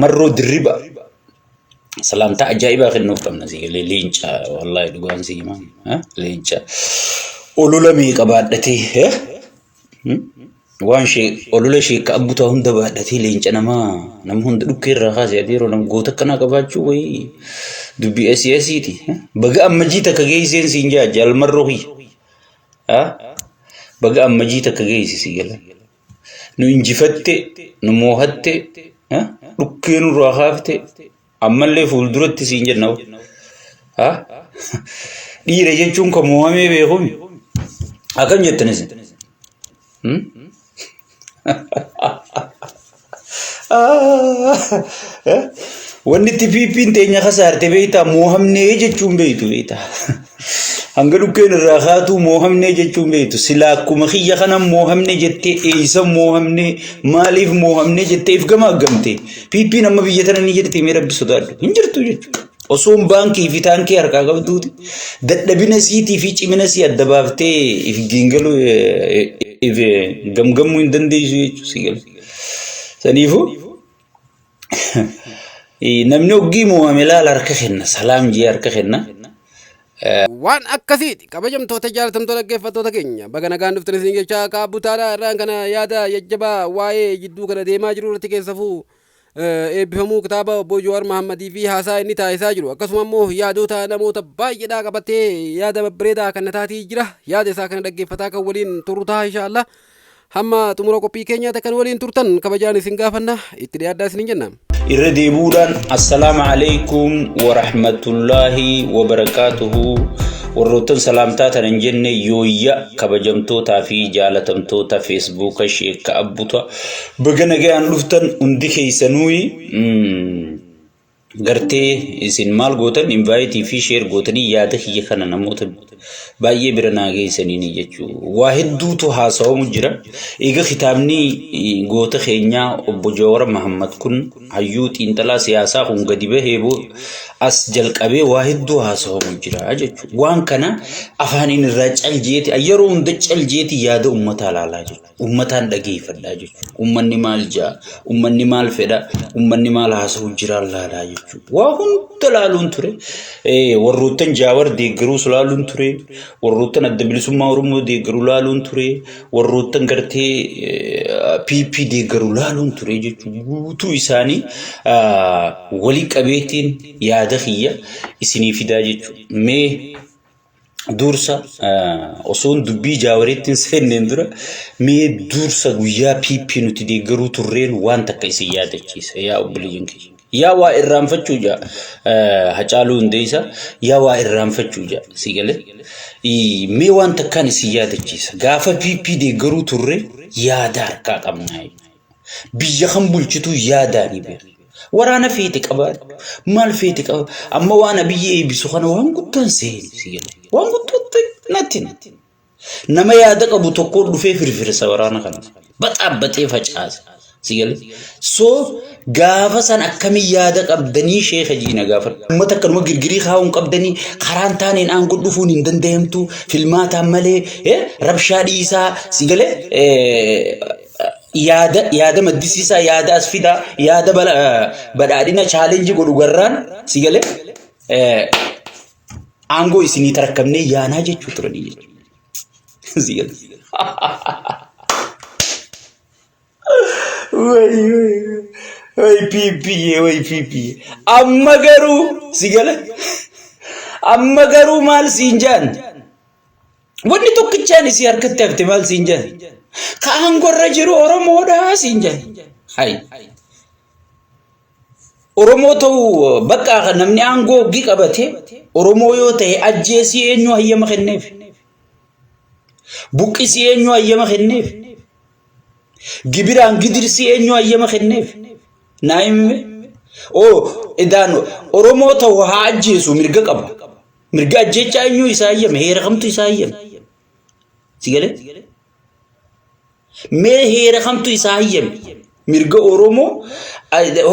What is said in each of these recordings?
Marroo Dirriba salaamtaa ajaa'ibaa kennuuf qabna si galee leenca wallaahi dhugaan si himaa leenca olola meeqa baadhatee waan shee olola sheekka abbutaa hunda baadhatee leenca namaa nama hunda dhukkee irraa kaase ati yeroo nama goota akkanaa qabaachuu wayii dubbii asii asiiti baga ammajii takka geesseen siin jaa jaal Marroo kiyya baga ammajii takka geessi si gala. Nu injifatte, nu moohatte, dhukkee nurraa kaafte, ammallee fuulduratti siin jenna. Ha? Dhiira jechuun kan moohamee beekumi. Akkam jettan isin? Wanni itti piippiin teenya kasaarte beektaa moohamnee jechuun beektu beektaa. Hanga dhukkeen irraa kaatuu moohamnee jechuun beektu silaa akkuma kiyya kana moohamne jettee eessa moohamnee maaliif moohamnee jettee if gamaaggamte piippiin amma biyya tana ni jirti mee rabbi sodaadhu hin jirtu jechuudha. Osoon baankii fi taankii harkaa qabduuti dadhabina siitii fi cimina sii adda baaftee if giingaluu if gamgammuu hin dandeessu jechuudha si gala. Saniifuu namni oggii mo'ame laala harka kenna salaam jee harka kenna. Waan akkasiiti kabajamtoota jaalatamtoota dhaggeeffattoota keenya baga nagaan dhuftan isin jechaa kaabbutaadha irraan kana yaada jajjabaa waa'ee jidduu kana deemaa jiru irratti keessafuu eebbifamuu kitaaba obbo Jawaar Mahammadii fi haasaa inni taasisaa jiru akkasuma immoo yaadota namoota baay'eedhaa qabatee yaada babbareedaa kan nataatii jira yaada isaa kana dhaggeeffataa kan waliin turru ta'a inshaallah hamma xumura qophii keenyaatti kan waliin turtan kabajaan isin gaafanna itti dhiyaadhaa isinin jenna. Irra deebi'uudhaan assalaamu alaikum warahmatullaahi wabarakaatuhu warroottan salaamtaa tana hin jenne yooyya kabajamtootaa fi jaalatamtoota feesbuuka sheekka abbuta baga nagayaan dhuftan hundi keessanuu gartee isin maal gootan invaayitii fi sheer gootanii yaada kiyya kana namoota baay'ee bira naa geessaniini jechuu waa hedduutu haasawamu jira. Eega kitaabni goota keenyaa obbo Jawar Mahammad kun hayyuu xiinxalaa siyaasaa kun gadi bahee as jalqabee waa hedduu haasawamu jira jechuudha. Waan kana afaaniin irraa caljeeti yeroo hunda caljeeti yaada uummataa ilaalaa jechuudha. Uummataan dhageeffadhaa jechuudha. Uummanni maal ja'a? Uummanni maal fedha? Uummanni maal haasa'u jira laalaa jechuudha. Waa hunda laaluun ture. Warroottan Jaawar deeggaruus laaluun ture. Warroottan Adda Bilisummaa Oromoo deeggaru laaluun ture. Warroottan gartee PP deeggaru laaluun ture jechuudha. Guutuu isaanii walii qabeetiin yaada kiyya isinii fidaa jechuudha. Mee dursa osoon dubbii jaawariitti hin seenneen dura mee dursa guyyaa PP nuti deeggaruu turreen waan takka isin yaadachiisa yaa obboleeyyan kiyya. Yaa waa irraanfachuu jaa Hacaaluu Hundeessaa yaa waa irraanfachuu jaa si galee mee waan takkaan isin yaadachiisa gaafa PP deeggaruu turre yaada harkaa qabnaa. Biyya kan bulchitu yaadaani beeku. Waraana feete qabaadhu. Maal feete qaba. Amma waan Abiyyi eebbisu kana waan guddaan seeni si gala. Waan guddootti natti. Nama yaada qabu tokko dhufee firfirsa waraana kana. Baxaabbaxee facaasa. Si gala. So gaafa san akkamii yaada qabdanii sheeka jiina gaafadhu. Uummata akkanuma girgirii kaa'uun qabdanii karaan taaneen aangoo dhufuun hin danda'amtu filmaataan malee rabshaa dhiisaa si galee yaada yaada maddisiisaa yaada as fidaa yaada badhaadhina chaalenjii godhu garraan si galee aangoo isinii tarakkabnee yaanaa jechuu turanii jechuudha. Si galee. Way way way PPA way PPA amma garuu si galee amma garuu maal siin jaan. Wanni tokkichaan isii harkatti hafte maal siin jedhan? Ka aangorra jiru Oromoodha siin jedhan. Hay. Oromoo ta'uu bakka namni aangoo hoggii qabate Oromoo yoo ta'e ajjeesii eenyu hayyama kenneef? Buqqisii eenyu hayyama kenneef? Gibiraan gidirsii eenyu hayyama kenneef? Naa himi. Oo idaan Oromoo ta'u haa ajjeesu mirga qaba. Mirga ajjeechaa eenyuu isaa hayyame? Heera kamtu isaa hayyame? Si galee? Mee heera kamtu isaa hayyame? Mirga Oromoo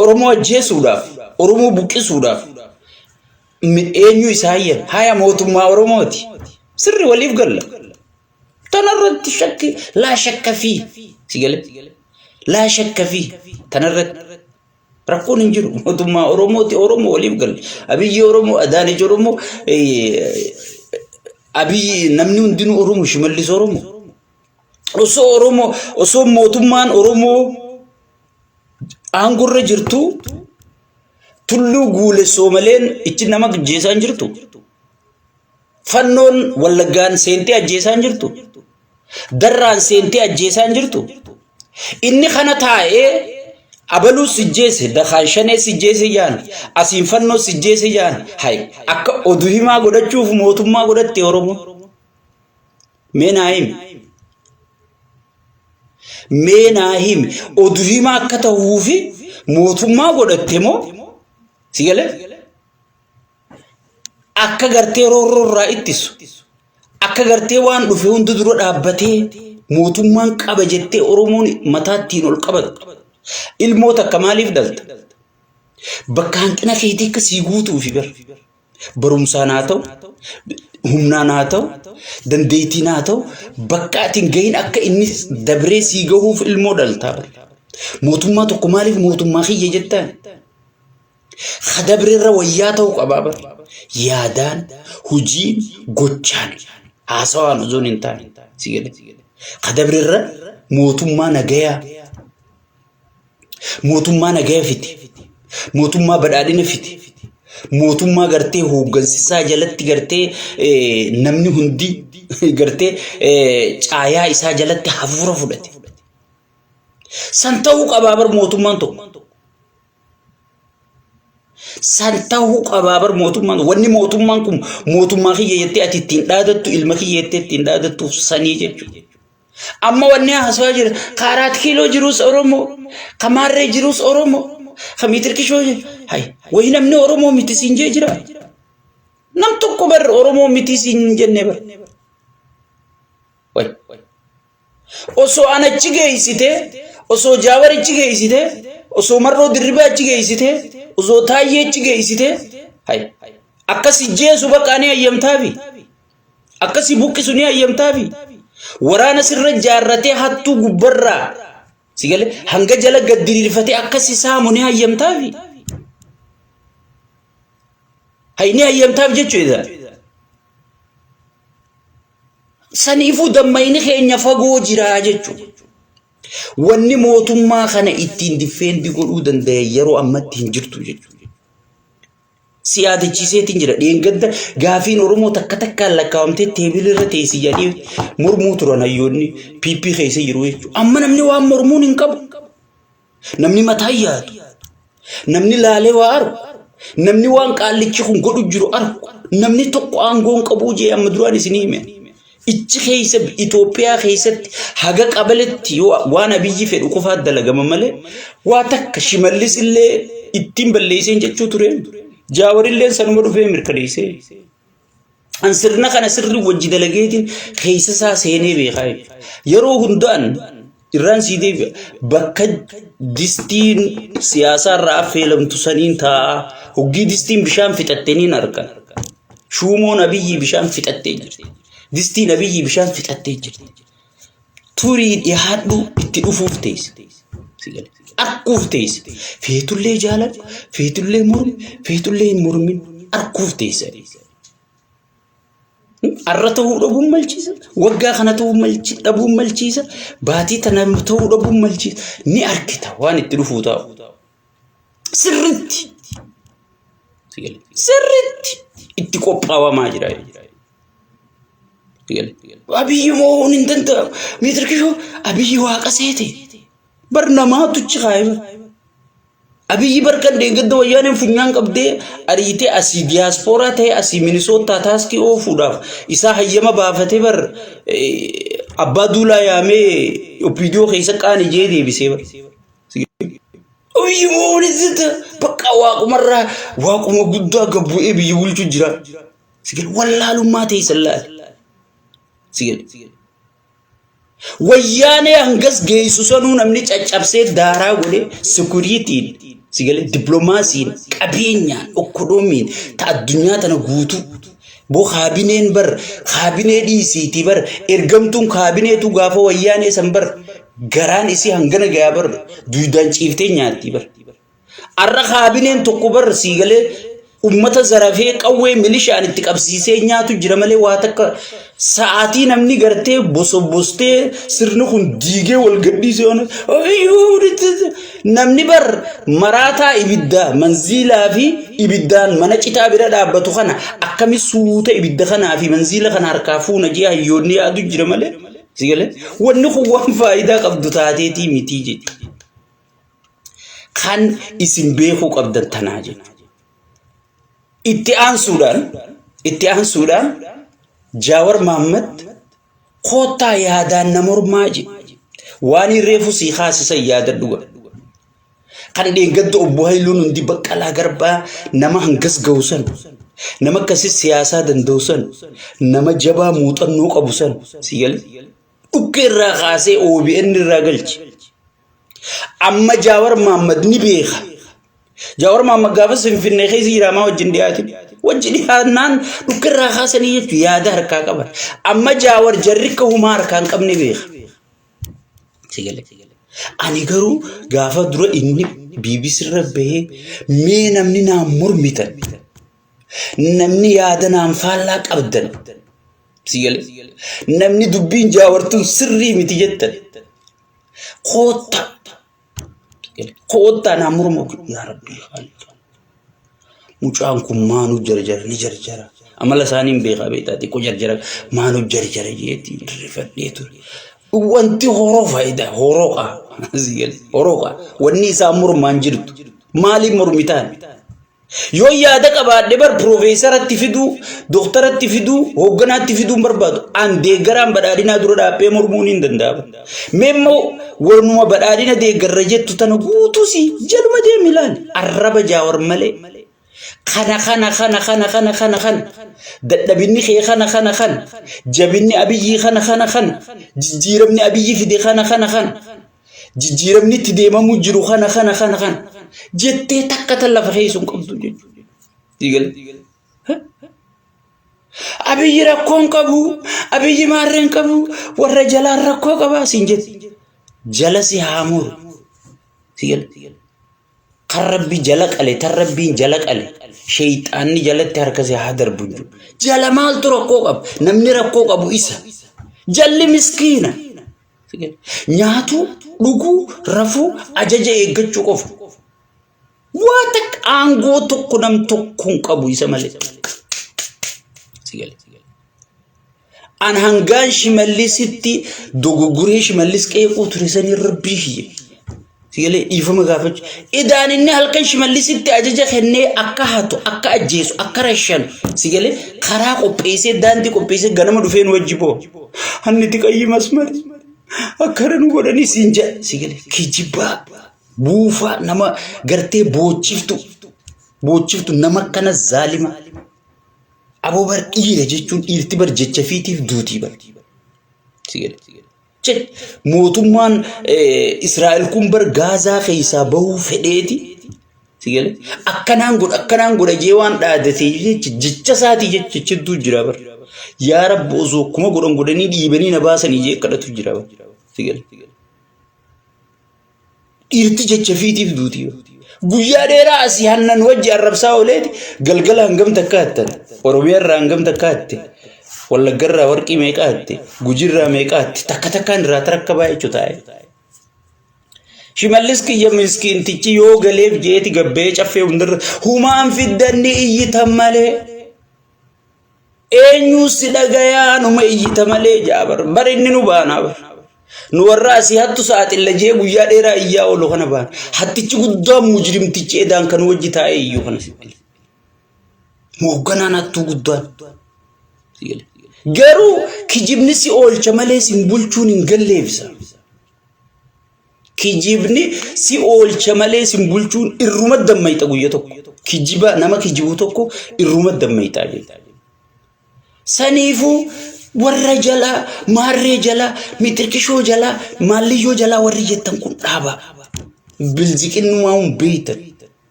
Oromoo ajjeesuudhaaf, Oromoo buqqisuudhaaf eenyu isaa hayyame? Haya mootummaa Oromooti. Sirri waliif galla. Tanarratti shakki laa shakka fi si galee? Laa shakka fi tanarratti. Rakkoon hin jiru. Mootummaa Oromooti Oromoo waliif galle. Abiyyi Oromoo, Adaanech Oromoo, Abiyyi namni hundinuu Oromoo, Shimallis Oromoo. Osoo Oromoo, osoo mootummaan Oromoo aangorra jirtu tulluu guulessoo maleen ichi nama ajjeesaa hin jirtu. Fannoon Wallaggaan seentee ajjeesaa hin jirtu. Darraan seentee ajjeesaa hin jirtu. Inni kana taa'ee abaluu sijjeese, dakaan shanee sijjeese jaan, asiin fannoo sijjeese jaan, hay akka oduu himaa godhachuuf mootummaa godhatte Oromoo. Mee naa himi. Mee naa himi. Oduu himaa akka ta'uufi mootummaa godhatte moo? Si galee? Akka gartee roorroo irraa ittisu. Akka gartee waan dhufe hunda dura dhaabbatee mootummaan qaba jettee Oromoon mataa ittiin ol qabattu. Ilmoo takka maaliif dhalta? Bakka hanqina keetii akka sii guutuufi bar. Barumsaan haa ta'u, humnaan haa ta'u, dandeettiin haa ta'u, bakka ati hin gahin akka inni dabree sii gahuuf ilmoo dhaltaa bar. Mootummaa tokko maaliif mootummaa kiyya jettaan? Ka dabrerra wayyaa ta'uu qabaa bar. Yaadaan, hojiin, gochaan, haasawaan osoo hin taane. Si gale. Ka dabrerra mootummaa nagayaa, mootummaa nagaya fite, mootummaa badhaadhina fite, mootummaa gartee hooggansisaa jalatti gartee namni hundi gartee caayaa isaa jalatti hafuura fudhate. San ta'uu qabaa bar mootummaan tokko. San ta'uu qabaa bar mootummaan wanni mootummaan kun mootummaa kiyya jettee ati ittiin dhaadattu ilma kiyya jettee ittiin dhaadattuuf sanii jechuudha. Amma wanni haasawaa jira ka Araat Kiiloo jirus Oromoo, ka Maarree jirus Oromoo, ka Miitir Kishoo hay wayi namni Oromoo miti siin jee jira. Nam tokko bar Oromoo miti siin hin jenne bar. Wayi. Osoo an achi geessite, osoo Jaawar achi geessite, osoo Marroo Dirribaa achi geessite, osoo Taayyee achi geessite, hay akkasi jeesu bakka ni hayyamtaafi. Akkasi buqqisu ni hayyamtaafi. Waraana sirra jaarratee hattuu gubbarraa si galee hanga jala gad diriirfatee akkasi saamu ni hayyamtaafi. Hay ni hayyamtaaf jechuudha. Saniifuu dammayni keenya fagoo jira jechuudha. Wanni mootummaa kana ittiin diffeendi godhuu danda'e yeroo ammatti hin jirtu jechuudha. Si yaadachiiseetiin jira. Dheengadda gaafiin Oromoo takka takkaan lakkaa'amtee teebila irra teessi jedhanii mormuu turan hayyoonni PP keessa jiru jechuudha. Amma namni waan mormuun hin qabu. Namni mataa hin yaadu. Namni laalee waa argu. Namni waan qaallichi kun godhu jiru argu. Namni tokko aangoo hin qabu jee amma duraan isinii hime. Ichi keessa Itoophiyaa keessatti haga qabaletti yoo waan Abiyyi fedhu qofaa dalagama malee waa takka Shimallis illee ittiin balleesseen jechuu ture. Jaawarillee sanuma dhufee mirkaneessee. An sirna kana sirri wajji dalageetiin keessa isaa seenee beekaa jechuudha. Yeroo hundaan irraan sii deebi'a. Bakka distiin siyaasaa irraa affeelamtu saniin taa'a. Hoggii distiin bishaan fixatte niin arga. Shuumoon Abiyyi bishaan fixattee jirti. Distiin Abiyyi bishaan fixattee jirti. Turii dhiyaadhu itti dhufuuf teessa. Si gale. Arkuuf teessa. Feetullee jaaladhu, feetullee mormi, feetullee hin mormin. Arkuuf teessa. Arra ta'uu dhabuun malchiisa. Waggaa kana ta'uu dhabuun malchiisa. Baatii tana ta'uu dhabuun malchiisa. Ni arkita waan itti dhufuu taa'u. Sirritti. Si gale. Sirritti itti qophaawamaa jira. Abiyyi moo'uun hin danda'amu. Meetir kishoo Abiyyi waaqa seete. Bar namaatu achi kaa'e bar. Abiyyi bar kan deeggadda wayyaaneen funyaan qabdee ariitee asii diyaaspooraa ta'e asii Minisootaa taaskii oofuudhaaf isaa hayyama baafatee bar abbaa duulaa yaamee opiidiyoo keessa qaani jee deebisee bar. Abiyyi moo'uun hin danda'amu. Bakka waaqumarraa waaquma guddaa gabbu'ee biyya bulchu jira. Sigale wallaalummaa teessan laali. Sigale. Wayyaanee hangas geessu sanuu namni caccabsee daaraa godhe sekuriitiin sigale dippiloomaasiin qabeenyaan okkodoomiin ta addunyaa tana guutuu. Boo kaabineen bar kaabinee dhiisiitii bar ergamtuun kaabineetu gaafa wayyaanee san bar garaan isii hangana gayaa bar duudaan ciiftee nyaattii bar. Arra kaabineen tokko bar sii galee ummata zarafee qawwee milishaan itti qabsiisee nyaatu jira malee waa takka sa'aatii namni gartee bosobostee sirni kun diigee wal gadhiisee waan namni bar maraataa ibiddaa manziilaa fi ibiddaan mana citaa bira dhaabbatu kana akkami suuta ibidda kanaa fi manziila kana harkaa fuuna jee hayyoonni yaadu jira malee si galee wanni kun waan faayidaa qabdu taateetii mitii jechuudha. Kan isin beekuu qabdan tanaa jechuudha. Itti aansuudhaan itti aansuudhaan Jaawar Mahaammad koottaa yaadaan na mormaa jedhe. Waan reefu sii kaasisan yaadadhu godha. Kan dheengadda obbo Hayiluun hundi Baqqalaa Garbaa nama hangas ga'u san, nama akkasii siyaasaa danda'u san, nama jabaa muuxannoo qabu san si galee dhukkee irraa kaasee OBN irraa galche. Amma Jaawar Mahaammad ni beeka. Jaawar Mahaammad gaafa Finfinnee keessa jiraamaa wajjin dhiyaatin. Wajji dhiyaannaan dhukkee irraa kaasanii jechuun yaada harkaa qaban. Amma Jaawar jarri akka humaa harkaa hin qabne beeka. Si galee. Ani garuu gaafa dura inni BBC irra bahee mee namni naan mormitan namni yaada naan faallaa qabdan si galee namni dubbiin jaawartuun sirrii miti jettan koottaa koottaa naan mormu yaa rabbii mucaan kun maanuu jarjara ni jarjara amala isaanii hin beekaa beektaa xiqqoo jarjara maanuu jarjara jeetii rifadhee ture. Wanti horoo faayidaa horooqa horooqa wanni isaan mormaan jirtu maaliif mormitaan? Yoo yaada qabaadhe bar piroofeesaratti fiduu, dooktaratti fiduu, hoogganaatti fiduu hin barbaadu. An deeggaraan badhaadhinaa dura dhaabbee mormuun hin danda'amu. Mee immoo warnuma badhaadhina deeggarra jettu tana guutuus jaluma deemi ilaali. Arraba jaawar malee. Kana kana kana kana kana kana kana dadhabinni kee kana kana kana jabinni abiyyii kana kana kana jijjiiramni abiyyi fide kana kana kana jijjiiramni itti deemamuu jiru kana kana kana kana jettee takka tan lafa keessa hin qabdu jechuudha. Diigale. Abiyyi rakkoo hin qabu, abiyyi maarree hin qabu, warra jalaan rakkoo qabaa siin jette. Jala si haa muru. Diigale. Kan rabbi jala qale, tan rabbiin jala qale, sheeyxaanni jalatti harka si haa darbu jechuudha. Jala maaltu rakkoo qaba? Namni rakkoo qabu isa. Jalli miskiina. Nyaatuu, dhuguu, rafuu, ajaja eeggachuu qofa. Waa takka aangoo tokko nam tokko hin qabu isa malee. An hangaan shimallisitti dogoggoree shimallis qeequu ture sanii rabbii kiyya. Sigalee dhiifama gaafachuu. Idaan inni halkan shimallisitti ajaja kennee akka hatu, akka ajjeesu, akka rashanu sigalee karaa qopheessee daandii qopheessee ganama dhufee nu wajji boo. Hanni tiqayyii masmari. Akkana nu godhanii siin jedha. Sigalee kijibaa buufaa nama gartee boochiftu boochiftu nama akkana zaalima. Aboo bar dhiira jechuun dhiirti bar jecha fiitiif duutii bar. Sigalee. Jedhe mootummaan Israa'el kun bar Gaazaa keessaa bahuu fedheeti. Sigalee akkanaan godha akkanaan godha jee waan dhaadatee jecha jecha isaatii jecha jechuutu jira bar. Yaa Rabbi osoo akkuma godhan godhanii dhiibanii na baasanii jee kadhatu jira bar. Sigalee. Dhiirti jecha fiitiif duuti. Guyyaa dheeraa asii hannan wajji arrabsaa ooleeti galgala hangam takka hattan. Oromiyaa irraa hangam takka hatte. Wallagga irraa warqii meeqa hatte. Gujii irraa meeqa hatte. Takka takkaan irraa tarakka baay'achuu taa'e. Shimallis kiyya miskiintichi yoo galeef jeeti gabbee caffee hundarra humaan fiddanni iyyitan malee. Eenyuu si dhagayaa numa iyyita malee jaa bar. Bar inni nu baanaa bar. Nu warra asii hattu saaxilla jee guyyaa dheeraa iyyaa oolu kana baana. Hattichi guddaa mujrimtichi edaan kan wajji taa'ee iyyuu kana sitti. Hoogganaan hattuu guddaan. Garuu kijibni si oolcha malee sin bulchuun hin galleefsa. Kijibni si oolcha malee sin bulchuun irruma dammayxa guyya tokko. Kijiba nama kijibu tokko irruma dammayxaa jedha. Saniifuu warra jalaa, maarree jalaa, mixirkishoo jalaa, maalliyyoo jalaa warri jettan kun dhaaba. Bilziqinnumaa hin beektan.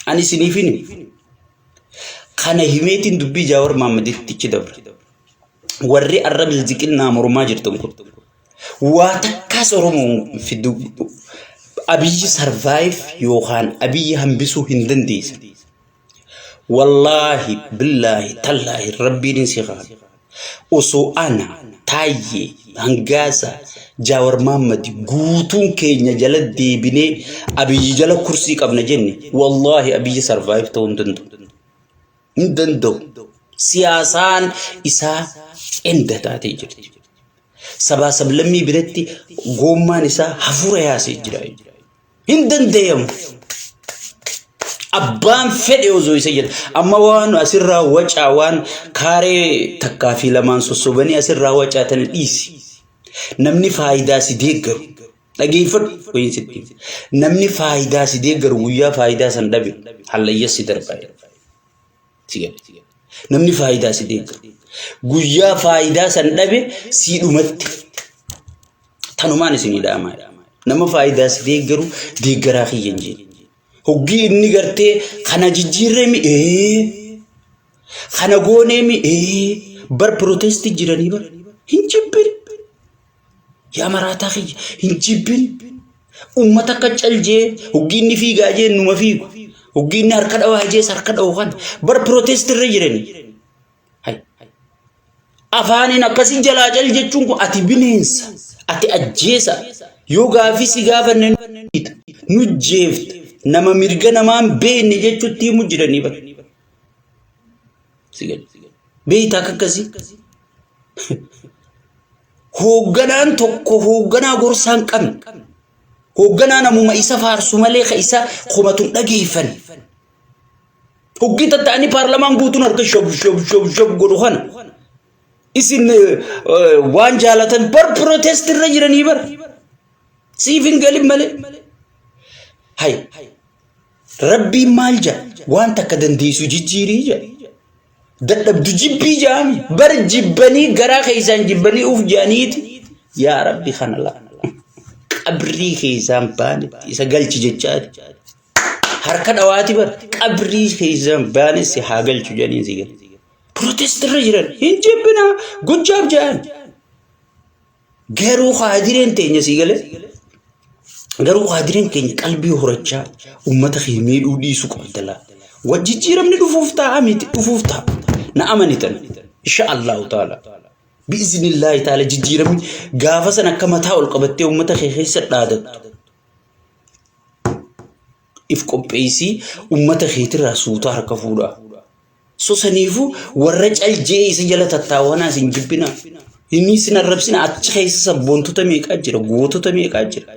Ani isiniif hin himu. Kana himeetiin dubbii Jaawar Mahaammaditti dabra. Warri arra bilziqinnaa mormaa jirtan kun. Waa takkaas Oromoo fiduu Abiyyi survive yookaan Abiyyi hambisuu hin dandeessan. Wallaahi billaahi tallaahi rabbiin hin si kaadha. Osoo ana Taayyee Hangaasa Jaawar Maammadi guutuun keenya jala deebinee Abiyyi jala kursii qabna jenne wallaahi Abiyyi survive ta'uu hin danda'u. Hin danda'u. Siyaasaan isaa enda taatee jirti. Sabaa sablammii biratti goommaan isaa hafuura yaasee jira. Hin dandayamu. Abbaan fedhe osoo isa jedha. Amma waan asirraa wacaa waan kaaree takkaa fi lamaan sossobanii asirraa wacaa tana dhiisi. Namni faayidaa si deeggaru. Dhageeffadhu wayiin sitti. Hima. Namni faayidaa si deeggaru guyyaa faayidaa san dhabe hallayya si darbaa. Si gale. Namni faayidaa si deeggaru. Guyyaa faayidaa san dhabe sii dhumatti. Tanumaan isinii dhaamaa. Nama faayidaa si deeggaru deeggaraa kiyya hin jeen. Hoggii inni gartee kana jijjiirree mi ee kana goonee mi ee bar pirootestii jiranii bar hin jibbin. Yaa maraataa kiyya hin jibbin. Uummata akka caljee hoggii inni fiigaa jee numa fiigu. Hoggii inni harka dhawaa jees harka dhawu kana bar pirootestii irra jiranii. Hay. Afaaniin akkasii jalaa cal jechuun kun ati bineensa, ati ajjeesa. Yoo gaafii si gaafanne nu jeefta. Nama mirga namaan beekne jechuutti himu jiranii bara. Si gadi. Beektaa akka akkasii. Hoogganaan tokko hoogganaa gorsaa hin qabne. Hoogganaa namuma isa faarsu malee ka isa komatu hin dhageeffanne. Hoggii tatta'anii paarlamaan guutuun harka shab shab shab shab godhu kana. Isin waan jaalatan bar protest irra jiranii bar. Siif hin galin malee. Hay. Rabbiin maal jedha? Waan takka dandeessu jijjiirii jedha. Dadhabdu jibbii jedhami. Bar jibbanii garaa keessaan jibbanii uf jedhaniiti. Yaa Rabbi kana laa. Qabrii keessaan baanetti isa galchi jechaati. Harka dhawaati bar qabrii keessaan baane si haa galchu jedhanii si gala. Protest irra jiran hin jibbinaa gojjaaf jedhan. Garuu kaadireen teenya si galee garuu kaadireen keenya qalbii horachaa uummata kee miidhuu dhiisuu qabda laa. Wa jijjiiramni dhufuuf ta'a miti dhufuuf ta'a. Na amanitan insha Allahu ta'ala. Bi'iznillaahi ta'ala jijjiiramni gaafa san akka mataa ol qabattee uummata kee keessa dhaadattu. If qopheessii ummata keetirraa suutaa harka fuudhaa. So saniifuu warra caljee isa jala tattaawwanaa isin jibbinaa. Inni isin arrabsina achi keessa sabboontota meeqaa jira gootota meeqaa jira.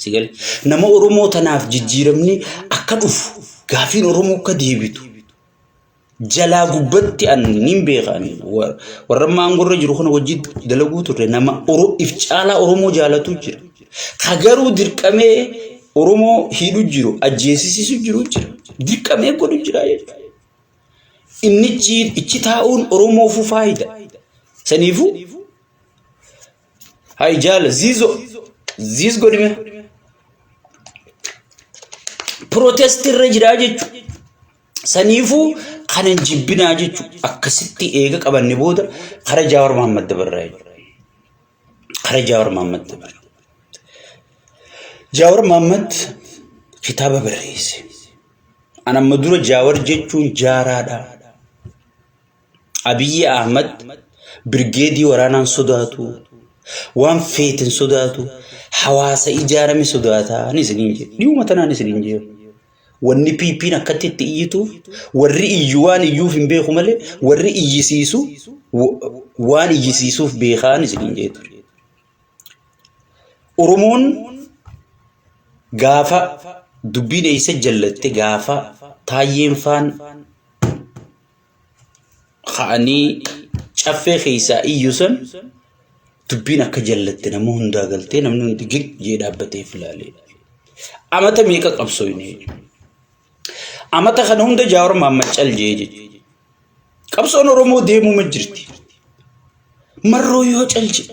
Si gale nama Oromoo tanaaf jijjiiramni akka dhufu gaafiin Oromoo akka deebitu jalaa gubbatti an nin beeka ani warra amma aangorra jiru kana wajjin dalaguu turre nama oro if caalaa Oromoo jaalatu jira. Ka garuu dirqamee Oromoo hidhu jiru ajjeesisiisu jiru jira. Dirqamee godhu jira jechuudha. Inni ichi taa'uun Oromoofu faayida. Saniifuu hay jaala ziizo ziiz godhime protest irra jira jechuudha. Saniifuu kana hin jibbinaa jechuudha. Akkasitti eega qabanne booda kara Jaawar Mahammad dabarraa jechuudha. Kara Jaawar Mahammad dabarra. Jaawar Mahammad kitaaba barreesse. An amma dura Jaawar jechuun jaaraadha. Abiyyi Ahmad birgeedii waraanaan sodaatu, waan feeten sodaatu, hawaasa ijaarame sodaataa ni isiniin jedhe. Dhiyuma tanaan isiniin jedhe. Wanni PPn akkatti itti iyyituuf warri iyyu waan iyyuuf hin beeku malee warri iyyisiisu waan iyyisiisuuf beekaan isiniin jedhe ture. Oromoon gaafa dubbiin eessa jallatte gaafa taayyeen faan ka'anii caffee keessaa iyyu san dubbiin akka jallatte nama hundaa galtee namni hundi gig jee dhaabbatee filaalee. Amata meeqa qabsooyne jechuudha. Amata kana hunda Jaawar Mahammad cal jee jechuudha. Qabsoon Oromoo deemuma jirti. Marroo yoo cal jee,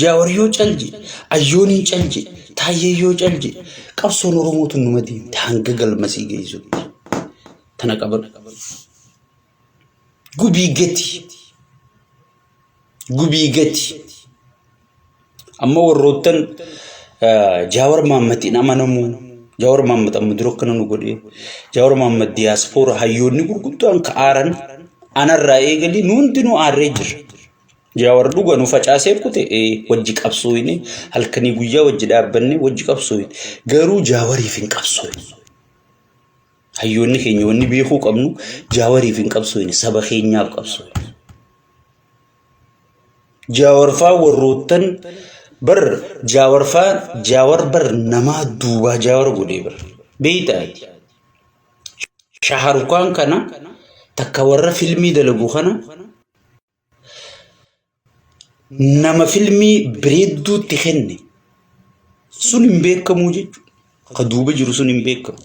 Jaawar yoo cal jee, Ayyooniin cal jee, Taayyee yoo cal jee, qabsoon Oromoo tun numa deemti hanga galmasii geessutti. Tana qabadhu. Gubii gati. Gubii gati. Amma warroottan Jaawar Mahammad hin amanamu. Jaawar Mahammad amma dura akkana nu godhe. Jaawar Mahammad diyaaspoora hayyoonni gurguddaan ka aaran anarraa eegalii nu hundinuu aarree jirra. Jaawar dhuga nu facaasee kute wajji qabsooyne halkanii guyyaa wajji dhaabbanne wajji qabsooyne garuu Jaawariif hin qabsooyne. Hayyoonni keenya wanni beekuu qabnu Jaawariif hin qabsooyne saba keenyaaf qabsooyne. Jaawarfaa warroottan bar jaawarfaa jaawar bar namaa duubaa jaawar godhee bar beeytaati. Shaharukaan kana takka warra filmii dalagu kana nama filmii bareedduutti kenne sun hin beekamuu jechuudha. Ka duuba jiru sun hin beekamu.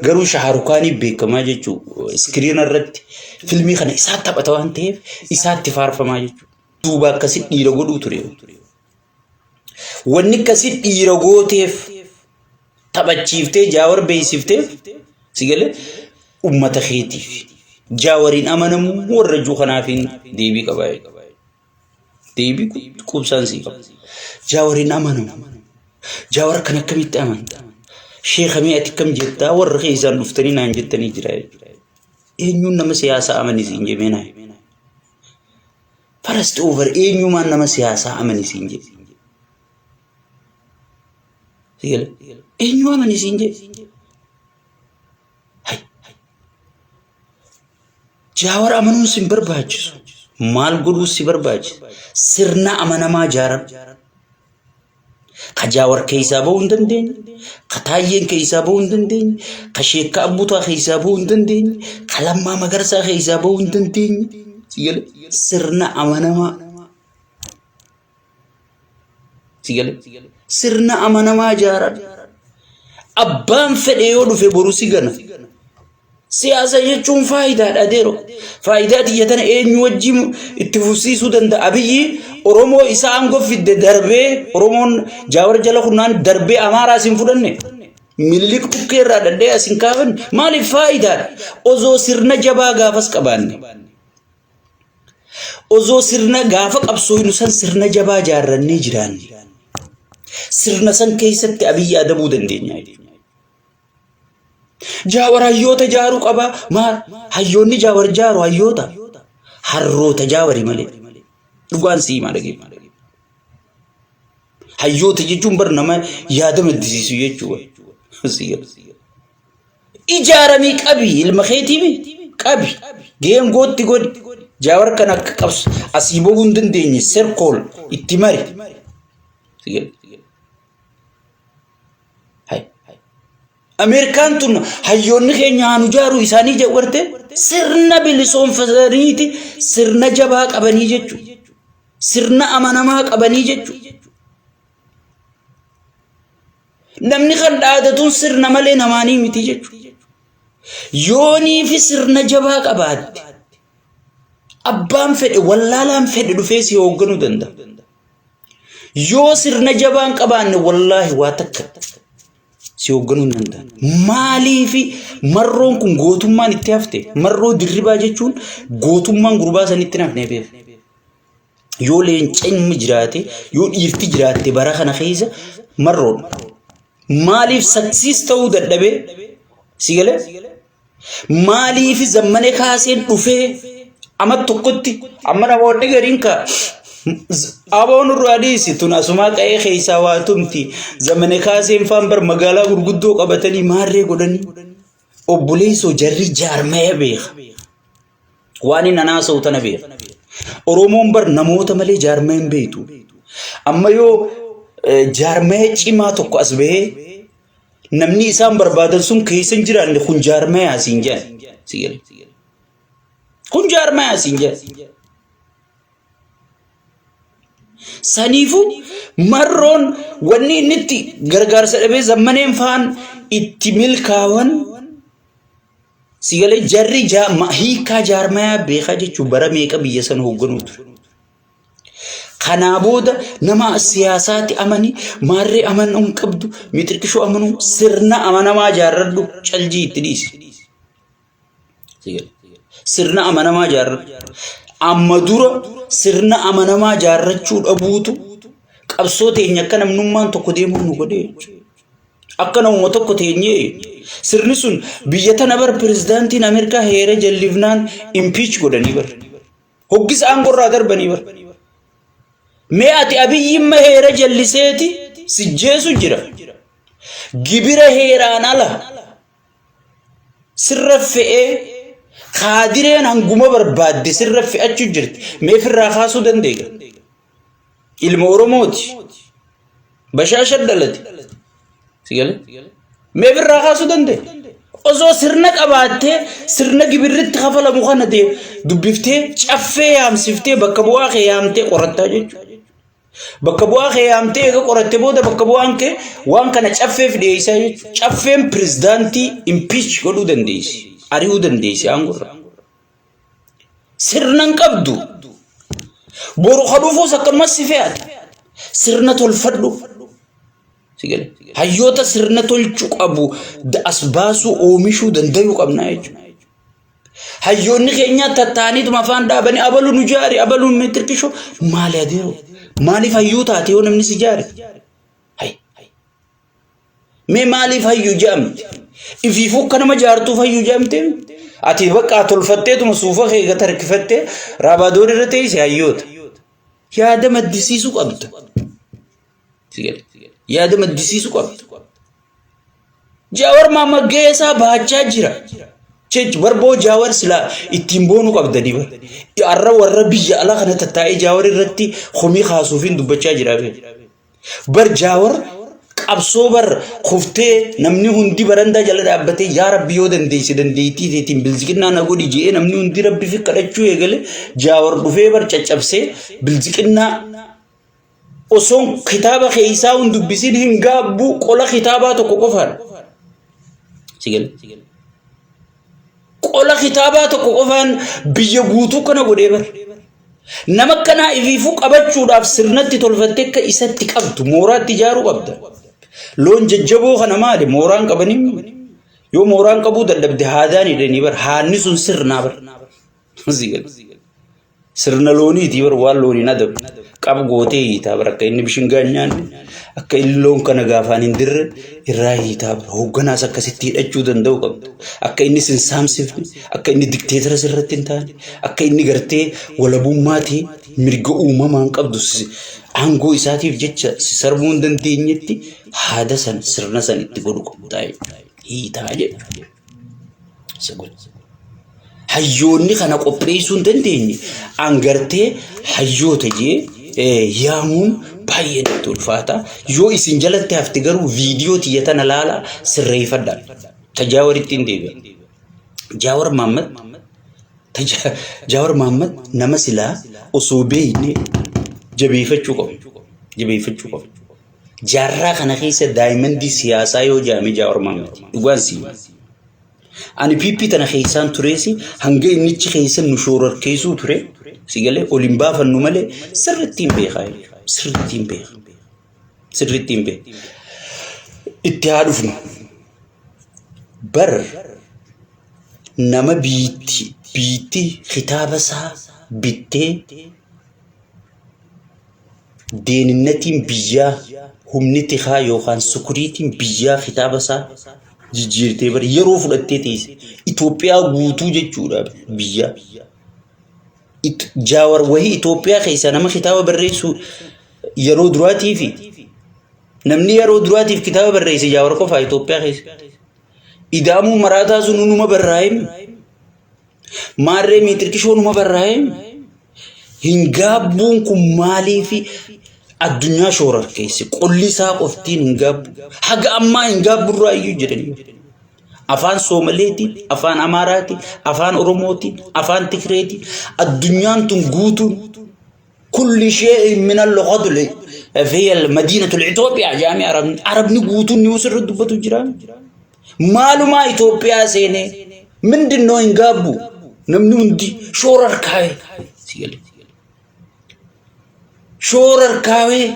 Garuu Shaarukaanii beekamaa jechuudha. Iskiriina irratti filmii kana isaa taphata waan ta'eef isaatti faarfamaa jechuudha. Duuba akkasii dhiira godhuu ture. Wanni akkasii dhiira gooteef taphachiiftee jaawar beeksifteef si galee uummata keetiif jaawariin amanamuu warra juu kanaafiin deebii qabaa jechuudha. Deebii quubsaan sii qaba. Jaawar hin amanamu. Jaawar kan akkamitti amanta? Sheeka mee ati akkam jettaa warra keessaan dhuftanii naan jettanii jira jechuudha. Eenyuun nama siyaasaa amani siin jemee naa. First over eenyumaan nama siyaasaa amani siin jedhe. Eenyu amani siin jedhe. Hay. Jaawar amanuun sin barbaachisu. Maal godhuu si barbaachisa? Sirna amanamaa jaaran. Ka Jaawar keessaa bahuu hin dandeenye, ka Taayyeen keessaa bahuu hin dandeenye, ka Sheekka Abbutaa keessaa bahuu hin dandeenye, ka Lammaa Magarsaa keessaa bahuu hin dandeenye. Si galee? Sirna amanamaa. Si galee? Sirna amanamaa jaaran. Abbaan fedhe yoo dhufe boru si gana. Siyaasa jechuun faayidaadha adeero. Faayidaa tiyya tana eenyu wajjin itti fufsiisuu danda'a? Abiyyi Oromoo isa aangoo fidde darbee Oromoon Jaawar jala kunnaan darbee Amaaraa isin fudhanne. Minilik dhukkee irraa dhadhee as hin kaafanne. Maaliif faayidaadha? Osoo sirna jabaa gaafas qabaanne. Osoo sirna gaafa qabsooynu san sirna jabaa jaarrannee jiraanne. Sirna san keessatti Abiyyi adabuu dandeenya jechuudha. Jaawar hayyoota jaaruu qaba. Maal? Hayyoonni jaawar jaaru hayyoota. Harroota jaawari malee. Dhugaan sii himaa dhageeffadhu. Hayyoota jechuun bar nama yaada maddisiisu jechuudha. Sii gala. Ijaaramii qabi ilma keetiimi qabi geengootti godhi. Jaawar kan akka qabsu asii bahuu hin dandeenye serkool itti mari. Sii gala. Hay. Ameerikaan tun hayyoonni keenya haa nu jaaru isaanii jedhu sirna bilisoomfataniiti sirna jabaa qabanii jechuudha. Sirna amanamaa qabanii jechuudha. Namni kan dhaadatuun sirna malee namaanii miti jechuudha. Yoonii fi sirna jabaa qabaatte abbaan fedhe wallaalaan fedhe dhufee si hoogganuu danda'a. Yoo sirna jabaa hin qabaanne wallaahi waa takka si hoogganuu hin danda'an. Maaliifi marroon kun gootummaan itti hafte? Marroo dirribaa jechuun gootummaan gurbaa sanitti hin hafne beeka. Yoo leenconni jiraate, yoo dhiirti jiraatte bara kana keessa marroodha. Maaliif saksiis ta'uu dadhabee si galee? Maaliif zammane kaaseen dhufee amma tokkotti amma namoonni gariin ka aboon irraa dhiisi tun asumaa qa'ee keessaa waa tumti zamane kaaseen faan bar magaalaa gurguddoo qabatanii maarree godhanii obboleessoo jarri jaarmaya beeka. Waan inni haasa'u tana beeka. Oromoon bar namoota malee jaarmaya hin beektu. Amma yoo jaarmaya cimaa tokko as bahee namni isaan barbaadan sun keessa hin jiraanne kun jaarmayaa siin jedhan. Si gale. Kun jaarmayaa siin jedhan. Saniifuu marroon wanni inni itti gargaarsa dhabee zammaneen faan itti milkaawan si galee jarri hiikaa jaarmayaa beekaa jechuun bara meeqa biyya sana hoogganuu ture. Kanaa booda nama siyaasaatti amani maarree amanuu hin qabdu mixirqishoo amanuu sirna amanamaa ijaarradhu caljii itti dhiisi. Sirna amanamaa ijaarradhu. Amma dura sirna amanamaa ijaarrachuu dhabuutu Qabsoo teenya akka namnummaan tokko deemuu nu godhee jechuudha. Akka namuma tokko teenyee sirni sun biyya tana bar pirezidaantiin Ameerikaa heera jallifnaan impeach godhanii bar. Hoggisa aangorraa darbanii bar. Mee ati Abiyyimma heera jalliseeti sijjeesu jira. Gibira heeraan ala sirra fe'ee kaadireen hanguma barbaadde sirra fe'achuu jirti. Mee firraa kaasuu dandeenya. Ilma Oromooti. Bashaasha dhalate. Si galee? Mee firraa kaasuu dandeenya. Osoo sirna qabaattee sirna gibirritti kafalamu kana ta'e dubbiftee caffee yaamsiftee bakka bu'aa kee yaamtee qorattaa jechuudha. Bakka bu'aa kee yaamtee eega qoratte booda bakka bu'aan kee waan kana caffeef dhiyeessaa jechuudha. Caffeen pirezidaantii impeach godhuu dandeessi. Ari'uu dandeessi aangorra. Sirna hin qabdu. Boru ka dhufuus akkanumas si fe'ata. Sirna tolfadhu. Si gale. Hayyoota sirna tolchuu qabu as baasuu oomishuu danda'uu qabna jechuudha. Hayyoonni keenya tattaaniituma afaan dhaabanii abalu nu jaari abalu nu tirkishoo maali adeeroo maaliif hayyuu taate yoo namni si jaare? Hay. Mee maaliif hayyuu jedhamte? Ifiifuu akka nama jaartuuf hayyuu jedhamte? Ati bakka tolfatteetuma suufa kee gad harkifattee raabaadoon irra teesse hayyoota. Yaada maddisiisuu qabda. Si gale. Yaada maddisiisuu qabda. Jaawar Mahammad gahee isaa bahachaa jira. Jechi barboo Jaawar silaa ittiin boonuu qabdanii bar. Har'a warra biyya alaa kana tattaa'ee Jaawar irratti komii kaasuufiin dubbachaa jira. Bar Jaawar qabsoo bar kuftee namni hundi barandaa jala dhaabbatee yaa rabbi yoo dandeesse dandeettii teetiin bilziqinnaa na godhi je'ee namni hundi rabbi fi kadhachuu eegale Jaawar dhufee bar caccabsee bilziqinnaa osoon kitaaba keessaa hin dubbisin hin gaabbuu qola kitaabaa tokko qofaadha. Si gale? Qola kitaabaa tokko qofaan biyya guutuu kana godhee bar. Nama akkanaa ifiifuu qabachuudhaaf sirnatti tolfattee akka isatti qabdu mooraatti ijaaruu qabda. Loon jajjaboo kana maali mooraan qabanii yoo mooraan qabuu dadhabde haadaan hidhanii bar haanni sun sirnaa bar. Si gale? Sirna looniiti bar waan looniin adabu. Qab gootee hiitaa bar akka inni bishingaa hin nyaanne akka inni loon kana gaafaan hin dirre irraa hiitaa bar hoogganaas akkasitti hidhachuu danda'u qabda. Akka inni sin saamsifne akka inni dikteetara sirratti hin taane akka inni gartee walabummaa ta'e mirga uumamaan qabdu aangoo isaatiif jecha si sarbuu hin dandeenyetti haada san sirna san itti godhu qabdaa hiitaa jechuudha. Isa godhe. Hayyoonni kana qopheessuu hin dandeenye an gartee hayyoota jee yaamuun baay'ee natti ulfaata. Yoo isin jalatti hafte garuu viidiyoo tiyya tana laala sirreeffadha. Ta Jaawaritti hin deebi'a. Jaawar Mahammad Jaawar Mahammad nama silaa osoo beekne jabeeffachuu qabu. Jabeeffachuu qabu. Jaarraa kana keessa daayimandii siyaasaa yoo jaame Jaawar Mahammad dhugaan sii. Ani PP tana keessaan tureesi hanga innichi keessa nu shoorarkeessuu ture si galee ol hin baafannu malee sirriitti hin beekaa jechuudha. Sirriitti hin beeka. Sirriitti hin beeka. Itti haa dhufnu. Bar nama biitti biitti kitaaba isaa bittee Deeninnatiin biyyaa humni tikaa yookaan sukuriitiin biyyaa kitaaba isaa jijjiirtee bari yeroo fudhattee teesse Itoophiyaa guutuu jechuudha biyyaa. Jaawar wahii Itoophiyaa keessaa nama kitaaba barreessu yeroo duraatii fi namni yeroo duraatiif kitaaba barreesse Jaawar qofaa Itoophiyaa keessa. Ida'amuu maraataa sun numa barraa'e. Maarree miitirkishoo numa barraa'e. Hin gaabbuun kun maaliifi addunyaa shoorarkeesse qolli isaa qoftiin hin gaabbu. Haga ammaa hin gaabburraa iyyuu jedhanii. Afaan Soomaleetiin, afaan Amaaraatiin, afaan Oromootiin, afaan Tigireetiin addunyaan tun guutuun kulli shay'in min al-lughati fi al-madinatu al-Itoophiyaa jaamii Arabni Arabni guutuun ni sirri dubbatu jira. Maalumaa Itoophiyaa seenee mindin noo hin gaabbu namni hundi shoorarkaawee si galee. Shoorarkaawee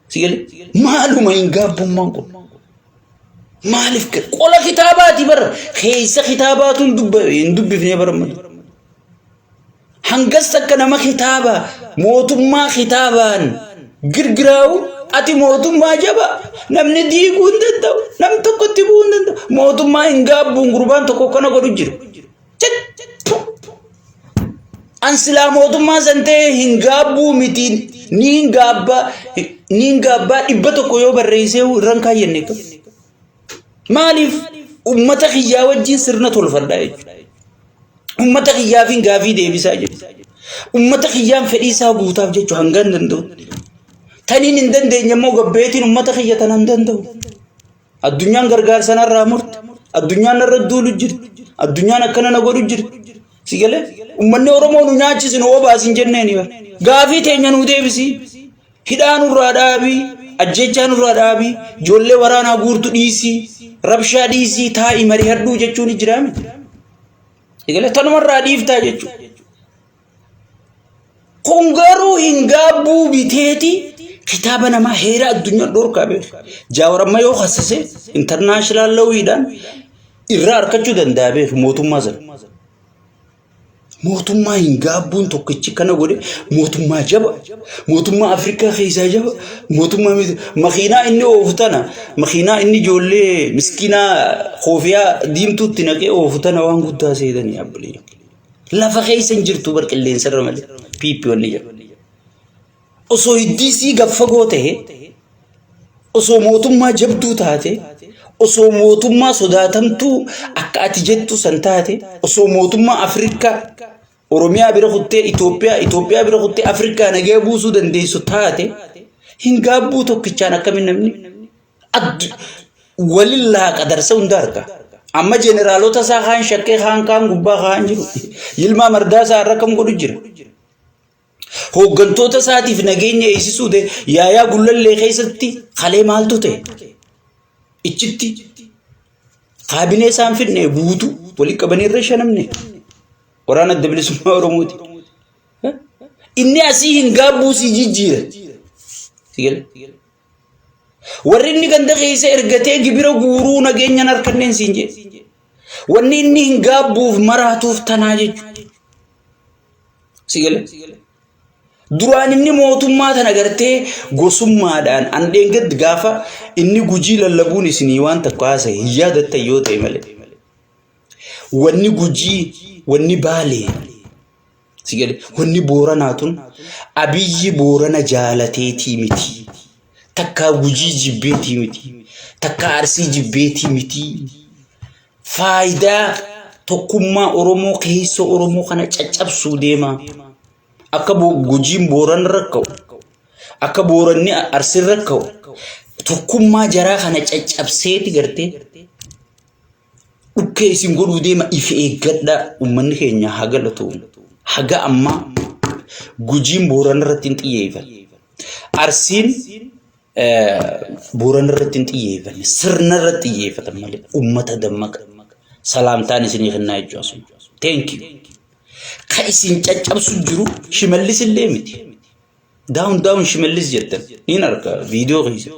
si galee maaluma hin gaabbummaan kun. Maaliif qola kitaabaati bara keessa kitaabaatu hin dubbifnee bara malee. Hangas takka nama kitaaba mootummaa kitaabaan Girgiraa'u ati mootummaa jaba namni diiguu hin danda'u, namni tokkotti bu'uu hin danda'u. Mootummaa hin gaabbuun gurbaan tokko kana godhu jiru. An silaa mootummaa san ta'e hin gaabbuu miti, niin gaabbaa, niin gaabbaa 100 yoo barreessee irra hin kaayyanne. Maaliif? Ummata kiyyaa wajjin sirna tolfadhaa jechuudha. Ummata kiyyaafin gaafii deebisaa jechuudha. Ummata kiyyaan fedhii isaa guutaaf jechuudha hanga hin danda'utti. Taniin hin dandeenye immoo gabbeetiin ummata kiyya tana hin danda'u. Addunyaan gargaarsa narraa murte. Addunyaan narra duulu jirti. Addunyaan akkana na godhu jirti. Si galee? Uummanni Oromoo nu nyaachisi, nu obaasi hin jenneeni bara. Gaafii teenya nuu deebisi. Hidhaa nurraa dhaabii. Ajjeechaa nurraa dhaabii. Ijoollee waraanaa guurtu dhiisii. Rabshaa dhiisii, taa'ii marihadhuu jechuun jira miti. Si galee? Tanumarraa dhiiftaa jechuudha. Kun garuu hin gaabbuu biteeti kitaaba namaa heera addunyaa dhorkaa beeku. Jaawar amma yoo hassase international lawiidhaan irraa harkachuu danda'a beeku mootummaa sana. Mootummaa hin gaabbuun tokkichi kana godhe, mootummaa jaba, mootummaa Afrikaa keessaa jaba, mootummaa makiinaa inni oofu tana, makiinaa inni ijoollee miskiinaa koofiyaa diimtuutti naqee oofu tana waan guddaa seetanii abbilee. Lafa keessa hin jirtu bar, qilleensa irra malee. PP wanni jedhu. Osoo hiddii isii gad fagoo ta'e, osoo mootummaa jabduu taate, osoo mootummaa sodaatamtuu akka ati jettu san taate, osoo mootummaa Afrikaa Oromiyaa bira kuttee Itoophiyaa, Itoophiyaa bira kuttee Afrikaa nagaya buusuu dandeessu taate, hin gaabbuu tokkichaan akkamiin namni walin laaqa darsa hunda harka. Amma jeneraalota isaa kaan shakkee kaan kaan gubbaa kaan jiru. Yilmaa Mardaa isaa irra kam godhu jira. Hooggantoota isaatiif nageenya eegsisuu ta'e, Yaayaa Gullallee keessatti kalee maaltu ta'e? Ichitti kaabinee isaan fidne guutuu walitti qabanii irra shanamne. Waraana Adda Bilisummaa Oromooti. Inni asii hin gaabbuu si jijjiira. Si galee? Warri inni ganda keessa ergatee gibira guuruu nageenyaan harkanneen siin jedhe. Wanni inni hin gaabbuuf maraatuuf tanaa jechuudha. Si galee? Duraan inni mootummaa tana gartee gosummaadhaan an dheengaddi gaafa inni Gujii lallabuun isinii waan tokko haasa'e hin yaadattan yoo ta'e malee. Wanni Gujii, wanni Baalee, si gale, wanni Booranaa tun Abiyyi Boorana jaalateetii miti. Takkaa Gujii jibbeetii miti. Takkaa Arsii jibbeetii miti. Faayidaa tokkummaa Oromoo keessoo Oromoo kana caccabsuu deema. Akka Gujiin Boorana rakka'u, akka Booranni Arsiin rakka'u, tokkummaa jaraa kana caccabseeti gartee dhukkee isin godhuu deema, if eeggadhaa. Uummanni keenya haa galatoomu. Haga ammaa Gujiin Boorana irratti hin xiyyeeffanne. Arsiin Boorana irratti hin xiyyeeffanne. Sirna irratti xiyyeeffatan malee uummata dammaqa. Salaamtaan isinii kennaa jechuudha asuma. Thank you. Ka isin caccabsu jiru Shimallis illee miti. Down down Shimallis jettan. Niin arga viidiyoo keessa.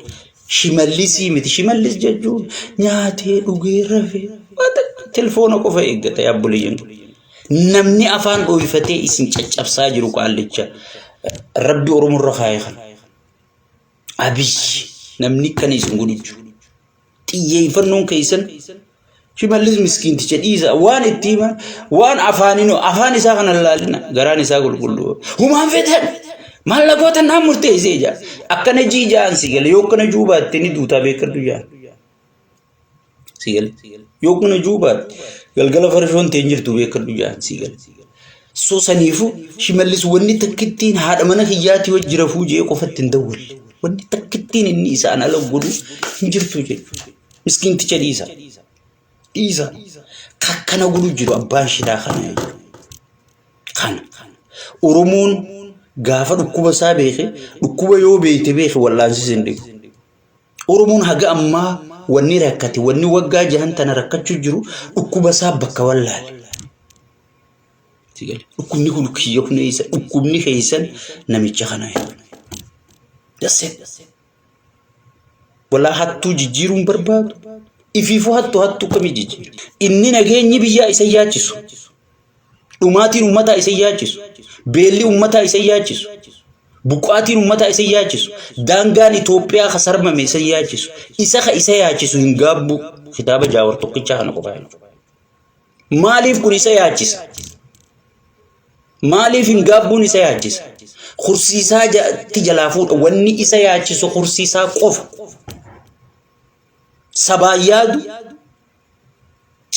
Shimallisii miti. Shimallis jechuun nyaatee dhugee rafee telefoona qofa eeggata yaabboleeyyan. Namni afaan dhooyfatee isin caccabsaa jiru qaallicha. Rabbi Oromoo irra kaa'ee kana. Abiyyi namni kana isin godhu jiru. Xiyyeeffannoon keessan Shimallis miskiinticha dhiisa, waan itti himan, waan afaaniin afaan isaa kana laalina, garaan isaa qulqulluu. Humaan feetan maallaqoota naan murteessee jaa akkana jii jaan, si gale, yoo akkana juu baatte ni duutaa beekadhu jaan, si gale, yoo akkana juu baatte galgala farshoon ta'e jirtu beekadhu jaan, si gale. So saniifu Shimallis wanni takkittiin haadha mana kiyyaatii wajji rafuu jee qofatti hin dawwalle. Wanni takkittiin inni isaan ala godhu hin jirtu jechuudha. Miskiinticha dhiisa. Dhiisa. Kakkana godhu jiru abbaan shiraa kana jechuudha. Kana. Oromoon gaafa dhukkuba isaa beeke, dhukkuba yoo beekte beeke wallaansisa hin dhibu. Oromoon haga ammaa wanni rakkate, wanni waggaa jahan tana rakkachuu jiru, dhukkuba isaa bakka wallaale. Dhukkubni kun kiyya kun eessa? Dhukkubni keessan namicha kana. That's it. Walaa hattuu jijjiiruun barbaadu. Ifiifuu hattuu hattuu kamii jijjiira? Inni nageenyi biyyaa isa yaachisu. Dhumaatiin uummataa isa yaachisu. Beelli uummataa isa yaachisu. Buqqaatiin uummataa isa hin yaachisu. Daangaan Itoophiyaa ka sarmame isa hin yaachisu. Isa ka isa yaachisu hin gaabbu. Kitaaba Jaawar tokkichaa kana qofaa jechuudha. Maaliif kun isa yaachisa? Maaliif hin gaabbuun isa yaachisa? Kursiisaa tti jalaa fuudha. Wanni isa yaachisu kursiisaa qofa. Sabaan yaadu,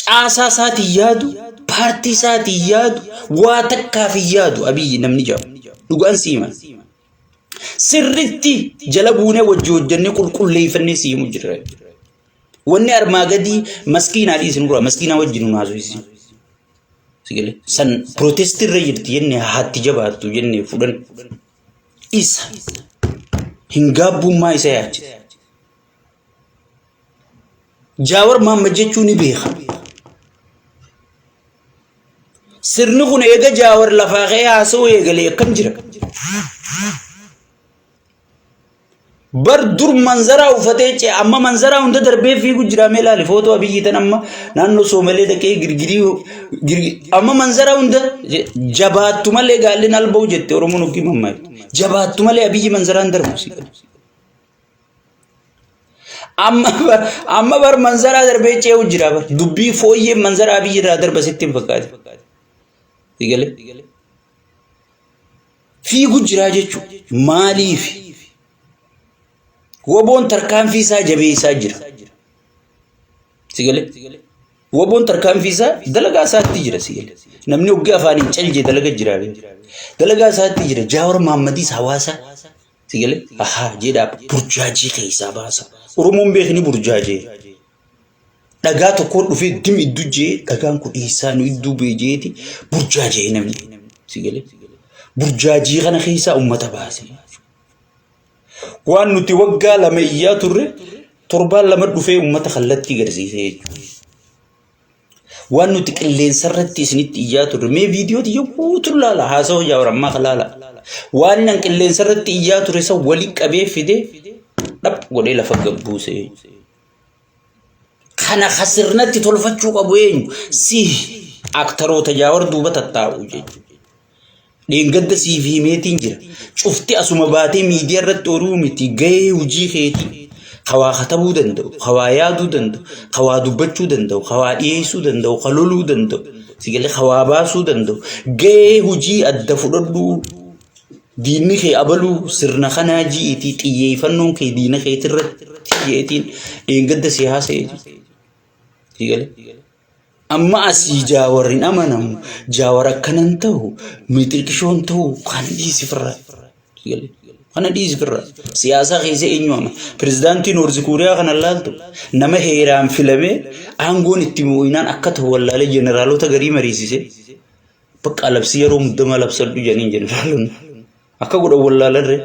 caasaa isaatiin yaadu, paartii isaatiin yaadu, waa takkaaf hin yaadu Abiyyi namni jedhamu. Dhugaan si hima. Sirritti jala buunee wajji hojjennee qulqulleeffannee si himu jirra. Wanni armaa gadii maskiinaa dhiisi nurraa maskiinaa wajjin nu haasofsiisi. Sigale san protestii irra jirti jenne haatti jabaattu jenne fudhan. Isa hin gaabbummaa isa yaachisa. Jaawar Mahammad jechuu ni beeka. Sirni kun eega Jaawar lafaa ka'ee haasa'uu eegalee akkam jira? Bar dur manzaraa uffatee ce'e amma manzaraa hunda darbee fiigu jira mee ilaali footoo Abiyyi tan amma naannoo Soomalee dhaqee girgirii amma manzaraa hunda jabaattu malee gaalli alba'u jette Oromoon oggii mammaaktu jabaattu malee Abiyyi manzaraan darbu si gala. Amma bar amma bar manzaraa darbee ce'u jira bar dubbii fooyyee manzaraa Abiyyi irraa darba sitti hin fakkaate. Si galee? Fiigu jiraa jechuudha. Maaliif? Woboon tarkaanfii isaa jabeessaa jira. Si galee? Woboon tarkaanfii isaa dalagaa isaatti jira si galee. Namni hoggee afaaniin calje dalaga jira. Dalagaa isaatti jira. Jaawar Mahaammadiis hawaasa si galee ahaa jedhaa burjaajii keessaa baasa. Oromoon beekni burjaajee. Dhagaa tokkoon dhufee dim idduu jee dhagaan kun eessaa nu idduu bee jeeti burjaajee namni si galee. Burjaajii kana keessaa uummata baase. Waan nuti waggaa 2 iyyaa turre torbaan 2 dhufee uummata kallattii garsiisee jechuudha. Waan nuti qilleensa irratti isinitti iyyaa turre mee viidiyoo tiyya guutuu laala haasawa jaawar ammaa kan laala. Waan nan qilleensa irratti iyyaa ture san waliin qabee fidee dhap godhee lafa gabbuuse. Kana ka sirnatti tolfachuu qabu eenyu? Si aktaroota Jaawar duuba tattaa'u jechuudha. Dheengadda siif himeetiin jira. Cufti asuma baatee miidiyaa irratti horuu miti gahee hojii keetii. Ka waa katabuu danda'u, ka waa yaaduu danda'u, ka waa dubbachuu danda'u, ka waa dhiyeessuu danda'u, ka loluu danda'u, si galee ka waa baasuu danda'u. Gahee hojii adda fudhadhuu. Diinni kee abaluu sirna kanaa ji'iitii xiyyeeffannoon kee diina keetirratti jeetiin dheengadda si haasa'e jechuudha. Amma asii jaawar hin amanamu jaawar akkanan ta'u mixiqishoon ta'u kana dhiisi firraa. Kana dhiisi firraa. Siyaasaa keessa eenyu ama pirezidaantii Noorzi Kuuriyaa kana laaltu nama heeraan filamee aangoon itti moo'inaan akka ta'u wallaalee jeneraalota garii mariisise. Bakka labsii yeroo muddamaa labsadhu jedhaniin jeneraalonni. Akka godhan wallaalarree.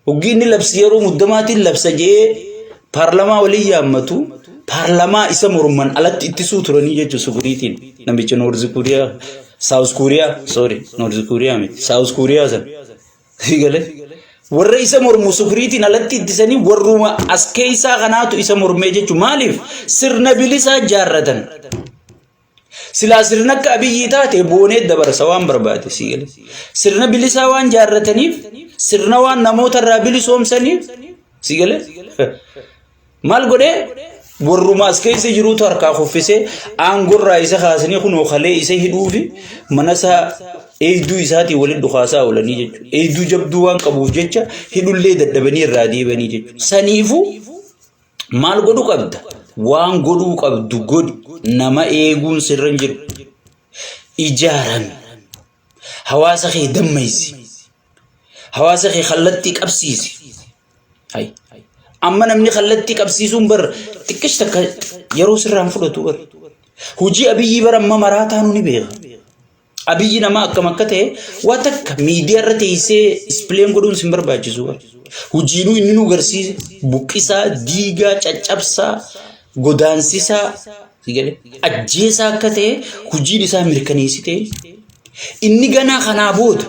Hoggii inni labsi yeroo muddamaatiin labsa jedhee paarlamaa waliin yaammatu paarlamaa isa morman alatti ittisuu turanii jechuun sukuriitiin namicha Noorzi Kuuriyaa Saawus Kuuriyaa sorry Noorzi Kuuriyaa miti Saawus Kuuriyaa sana. Galee warra isa mormu sukuriitiin alatti ittisanii warruma as keessaa kanaatu isa mormee jechuun maaliif sirna bilisaa jaarratan. Silaa sirna akka Abiyyii taate boonee dabarsa waan barbaade sii gale. Sirna bilisaa waan jaarrataniif, sirna waan namoota irraa bilisoomsaniif sii gale. Maal godhee warruma as keessa jiruutu harkaa kuffisee aangorraa isa kaasanii kunoo kalee isa hidhuufi mana isaa eegduu isaatiin waliin dhukaasaa oolanii jechuudha. Eegduu jabduu waan qabuuf jecha hidhullee dadhabanii irraa deebanii jechuudha. Saniifuu Maal godhuu qabda? Waan godhuu qabdu godhi. Nama eeguun sirra hin jiru. Ijaarami. Hawaasa kee dammaysi. Hawaasa kee kallattii qabsiisi. Hay. Amma namni kallattii qabsiisuun bar xiqqesh takka yeroo sirraan fudhatu bar. Hojii Abiyyii bara amma maraataa nu ni beeka. Abiyyi nama akkam akka ta'e waa takka miidiyaa irra teessee ispleen godhuun sin barbaachisu. Hojiinuu inni nu garsiise buqqisaa, diigaa, caccabsaa, godaansisaa, ajjeesaa akka ta'e hojiin isaa mirkaneessite. Inni ganaa kanaa booda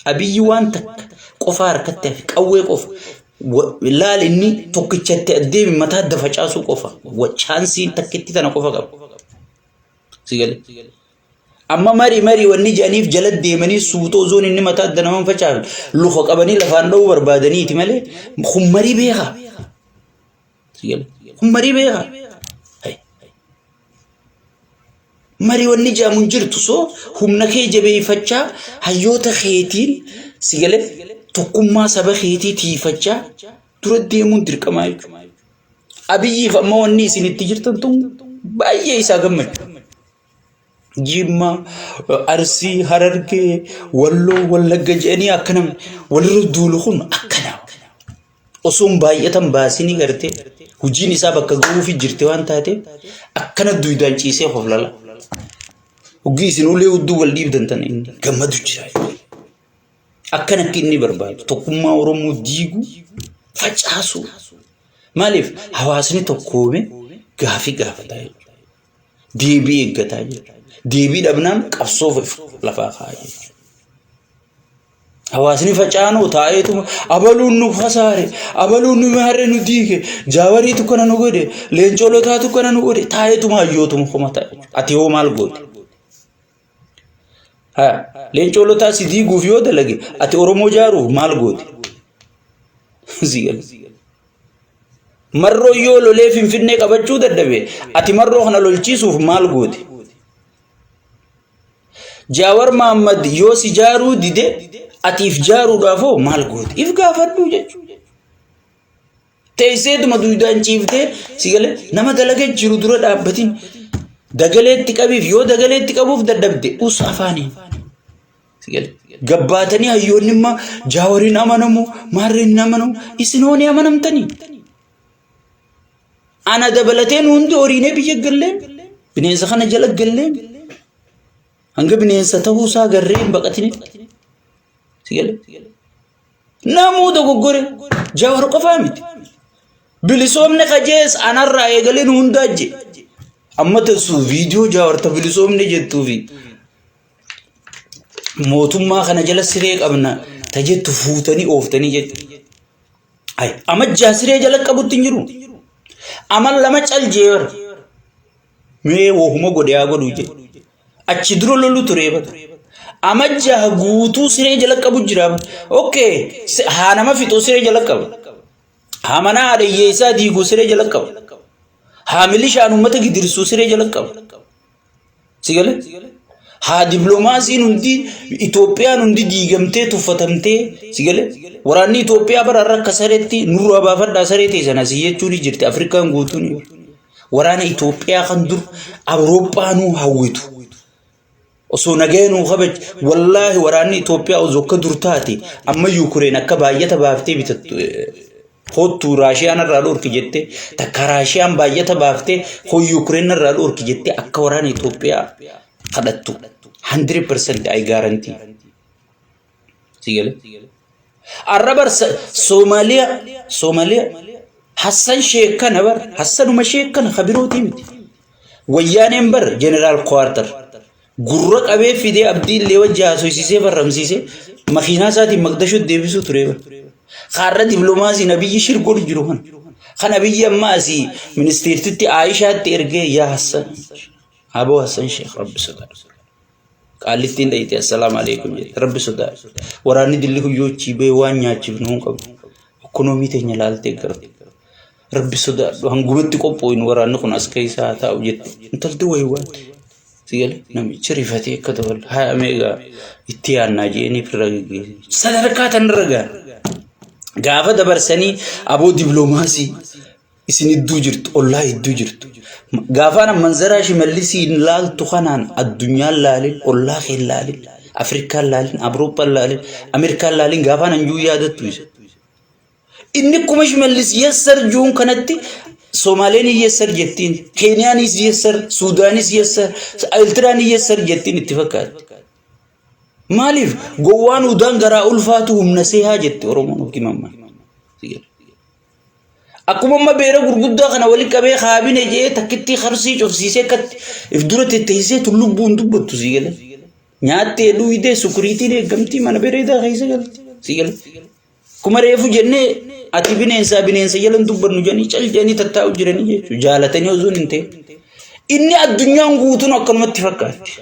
Abiyyi waan takka qofaa harkatti hafe qawwee qofa. Laal inni tokkichatti addeemi mataa adda facaasuu qofa. Chaansiin takkitti tana qofa qaba. Si galee? Amma marii marii wanni jedhaniif jala deemanii suutoo zoon inni mataa adda naman facaafne luka qabanii lafaan dha'uu barbaadaniiti malee kun marii beekaa. Kun marii beekaa. Marii wanni jedhamu hin jirtu soo humna kee jabeeffachaa hayyoota keetiin si galee tokkummaa saba keetii tiifachaa dura deemuun dirqamaa jechuudha. Abiyyiif amma wanni isin itti jirtan tun baay'ee isaa gammachu. Jimma, Arsii, Harargee, Walloo, Wallagga jedhanii akka namni walirra duulu kun akkana. Osoo hin baay'atan baasinii gartee hojiin isaa bakka ga'uufi jirti waan taateef akkana duydaan ciisee hoflala. Hoggii isin ulee hudduu wal dhiibdan tana inni gammadu jira. Akkana akka inni barbaadu tokkummaa Oromoo diiguu facaasuu. Maaliif hawaasni tokkoome gaafii gaafataa jechuudha. Deebii eeggataa jechuudha. Deebii dhabnaan qabsoo lafaa kaa'a jechuudha. Hawaasni facaanoo taa'eetuma abaluun nu kasaare, abaluun nu harre nu diige, jaawariitu kana nu godhe, leencoo lotaatu kana nu godhe taa'eetuma hayyootuma komata jechuudha. Ati hoo maal goote? Haa leencoo lotaa si diiguuf yoo dalage ati Oromoo jaaruuf maal goote? Si gale. Marroo yoo lolee Finfinnee qabachuu dadhabe ati marroo kana lolchiisuuf maal goote? Jaawar Mahaammad yoo si jaaruu dide ati if jaaruudhaaf hoo maal goote? If gaafadhu jechuudha. Teesseetuma duudaan ciiftee si galee nama dalaga jiru dura dhaabbatin dagaleetti qabiif yoo dagaleetti qabuuf dadhabde us afaaniin. Si galee gabbaatanii hayyoonni immoo jaawariin amanamu maarreen hin amanamu isin hoo ni amanamtanii? Ana dabalatee nu hundi horiinee biyya galleen bineensa kana jala galleen hanga bineensa ta'uu isaa garree hin baqatine. Si galee? Namuu dogoggore Jawar qofaa miti. Bilisoomni kajees anarraa eegalee nu hundaa je. Amma tassu viidiyoo Jawar ta bilisoomni jettuu fi mootummaa kana jala siree qabna ta jettu fuutanii ooftanii jechuudha. Ay, amajjaa siree jala qabutti hin jiru. Amal lama cal jee bara. Mee wohuma godhe haa godhu jee. Achi dura lolu ture bara. Amajjaa guutuu siree jala qabu jira. Okay, haa nama fixuu siree jala qaba. Haa mana haadha hiyyeessaa diiguu siree jala qaba. Haa milishaan uummata gidirsuu siree jala qaba. Si galee? Haa dippiloomaasiin hundi Itoophiyaan hundi diigamtee tuffatamtee si galee? Waraanni Itoophiyaa bara har'a akka sareetti nurraa baafadhaa saree teessan asii jechuun ni jirti Afrikaan guutuun. Waraana Itoophiyaa kan dur Awurooppaanuu hawwitu. Osoo nagaya nuu kabaj wallaahi waraanni Itoophiyaa osoo akka dur taate amma Yuukireen akka baay'ata baaftee bitattu Kottu Raashiyaan irraa dhorki jettee takka Raashiyaan baay'ata baaftee hoo Yuukireen irraa dhorki jettee akka waraana Itoophiyaa kadhattu 100% I guarantee. Si galee? Arra bar Soomaaliyaa Soomaaliyaa Hassan Sheekkana bar Hassanuma Sheekkana kabirootii miti. Wayyaaneen bar Jeneraal Kuwaartar Gurra qabee fidee abdii illee wajji haasofsiisee farramsiisee makiinaa isaatiin maqdashoo deebisuu ture bara. Kaarra dippiloomaasiin Abiyyi shir godhu jiru kana. Kan Abiyyi amma asii ministeertitti Aayishaatti ergee yaa Hassan. Aboo Hassan Sheekh Rabbi sodaadhu. Qaallittiin dhayite assalaamu alaikum jette Rabbi sodaadhu. Waraanni dilli kun yoo achii bahee waan nyaachifnu hin qabnu. Ikkonoomii teenya laaltee gartu. Rabbi sodaadhu hangumatti qophooynu waraanni kun as keessa haa taa'u jette intalti wayii waan si gale namichi rifatee akka ta'u haa meeqa itti yaannaa je'anii firra geggeesse sadarkaa tanarra gahan gaafa dabarsanii aboo dibloomaasii isin idduu jirtu ollaa idduu jirtu gaafaan manzaraa shimallisiin laaltu kanaan addunyaan laalin ollaa kee laalin afrikaan laalin awurooppaan laalin ameerikaan laalin gaafaan anjuu yaadattu isa Inni akkuma Shimallis yes sir juun kanatti Somaaleen yes sir jettiin, Keeniyaanis yes sir, Suudaanis yes sir, Eertiraan yes sir jettiin itti fakkaatti. Maaliif gowwaan udaan garaa ulfaatu humna seehaa jetti Oromoon of himamma. Akkuma amma beera gurguddaa kana walitti qabee kaabine jee takkittii karsii cufsiisee akkatti if dura tetteessee tullubbuun dubbattu sii galee. Nyaattee dhuydee sukuriitiin eeggamtii mana bareedaa keessa galti sii galee. Akkuma reefu jennee ati bineensaa bineensa jala hin dubbannu jedhanii cal jedhanii tattaa'u jiranii jechuudha. Jaalatanii osoo hin ta'in. Inni addunyaan guutuun akkanumatti fakkaatti.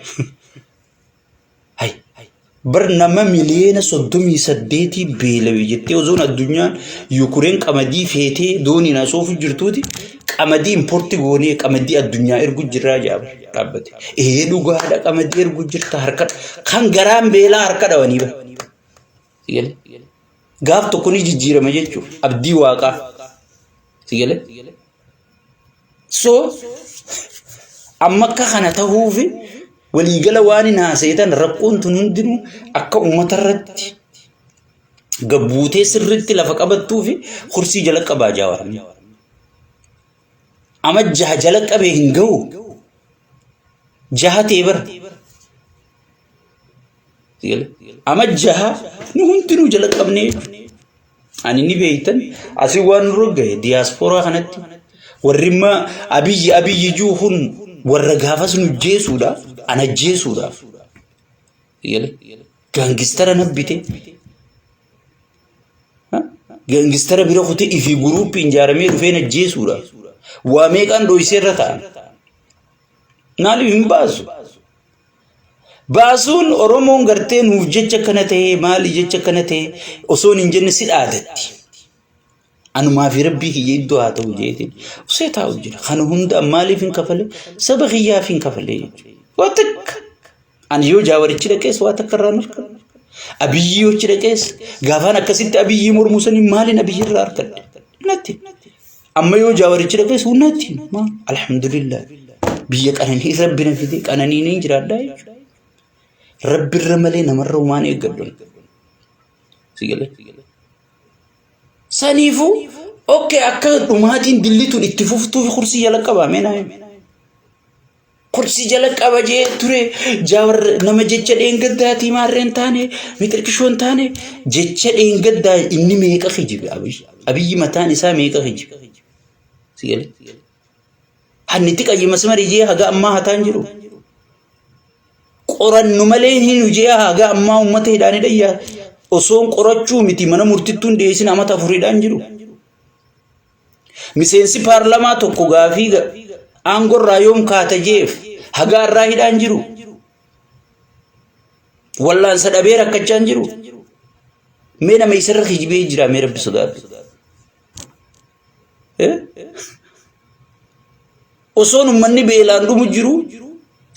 Bar nama miliyoona 38 beelawe jettee osoon addunyaan Yukureen qamadii feetee dooniin asoofu jirtuuti qamadii import goonee qamadii addunyaa ergu jirraa jaa dhaabbate. Ee dhugaadha qamadii ergu jirta harka kan garaan beelaa harka dhawanii bara. Sigale. Gaaf tokko ni jijjiirama jechuudha. Abdii waaqaa. Sigale. So amma akka kana tahuufi waliigala waan hin haasa'itan rakkoon tun hundinuu akka uummata irratti gabbuutee sirriitti lafa qabattuufi kursii jala qabaa jaawar. Ama jaha jala qabee hin gahu. Jaha ta'e bara. Ama jaha nu hundinuu jala qabnee jechuudha. Ani ni beektan asii waan nurra gahe diyaaspooraa kanatti warri imma abiyyi abiyyi jiru kun warra gaafas nu jeesuudhaaf ana jeesuudhaaf gaangistara na bite gaangistara bira kutee ifii guruupiin ijaaramee dhufee na jeesuudhaaf waa meeqaan dhoysee irra ta'an maaliif hin baasu? Baasuun Oromoon gartee nuuf jecha akkana ta'ee maali jecha akkana ta'e osoon hin jenne si dhaadatti. Anumaa fi rabbii kiyya iddoo haa ta'u jeetiin osoo taa'u jira. Kana hunda maaliif hin kafale? Saba kiyyaaf hin kafale jechuudha. Waa takka. Ani yoo jaawarichi dhaqees waa takka irraa hin argadhu. Abiyyi yoo achi dhaqees gaafaan akkasitti abiyyii mormuu sanii maaliin abiyyi irraa argadhe? Natti. Amma yoo jaawarichi dhaqees natti. Maal? Alhamdulillah. Biyya qananii rabbi na fide qananii niin jiraadhaa jechuudha. Rabbirra malee namarra homaan eeggadhu. Si galee? Saniifuu okkee akka dhumaatiin dillituun itti fuftuuf kursii jala qabaa mee naa himi. Kursii jala qaba jee ture jaawar nama jecha dheengaddaatii maarreen taane mixirqishoo hin taane jecha dheengaddaa inni meeqa kijibe abiyyi abiyyi mataan isaa meeqa kijibe. Si galee? Hanni xiqayyi masmari jee haga ammaa hataan jiru. Qorannu malee hin hojii haga ammaa uummata hidhaan hidhayyaa osoon qorachuu miti mana murtittuun dhiyeessin amata afur hidhaan jiru. Miseensi paarlamaa tokko gaafii aangorraa yoom kaata jeef haga irraa hidhaan jiru. Wallaansa dhabee rakkachaa hin jiru. Mee nama isarra kijibee jira mee rabbi sodaadhu. Osoon uummanni beelaan dhumu jiru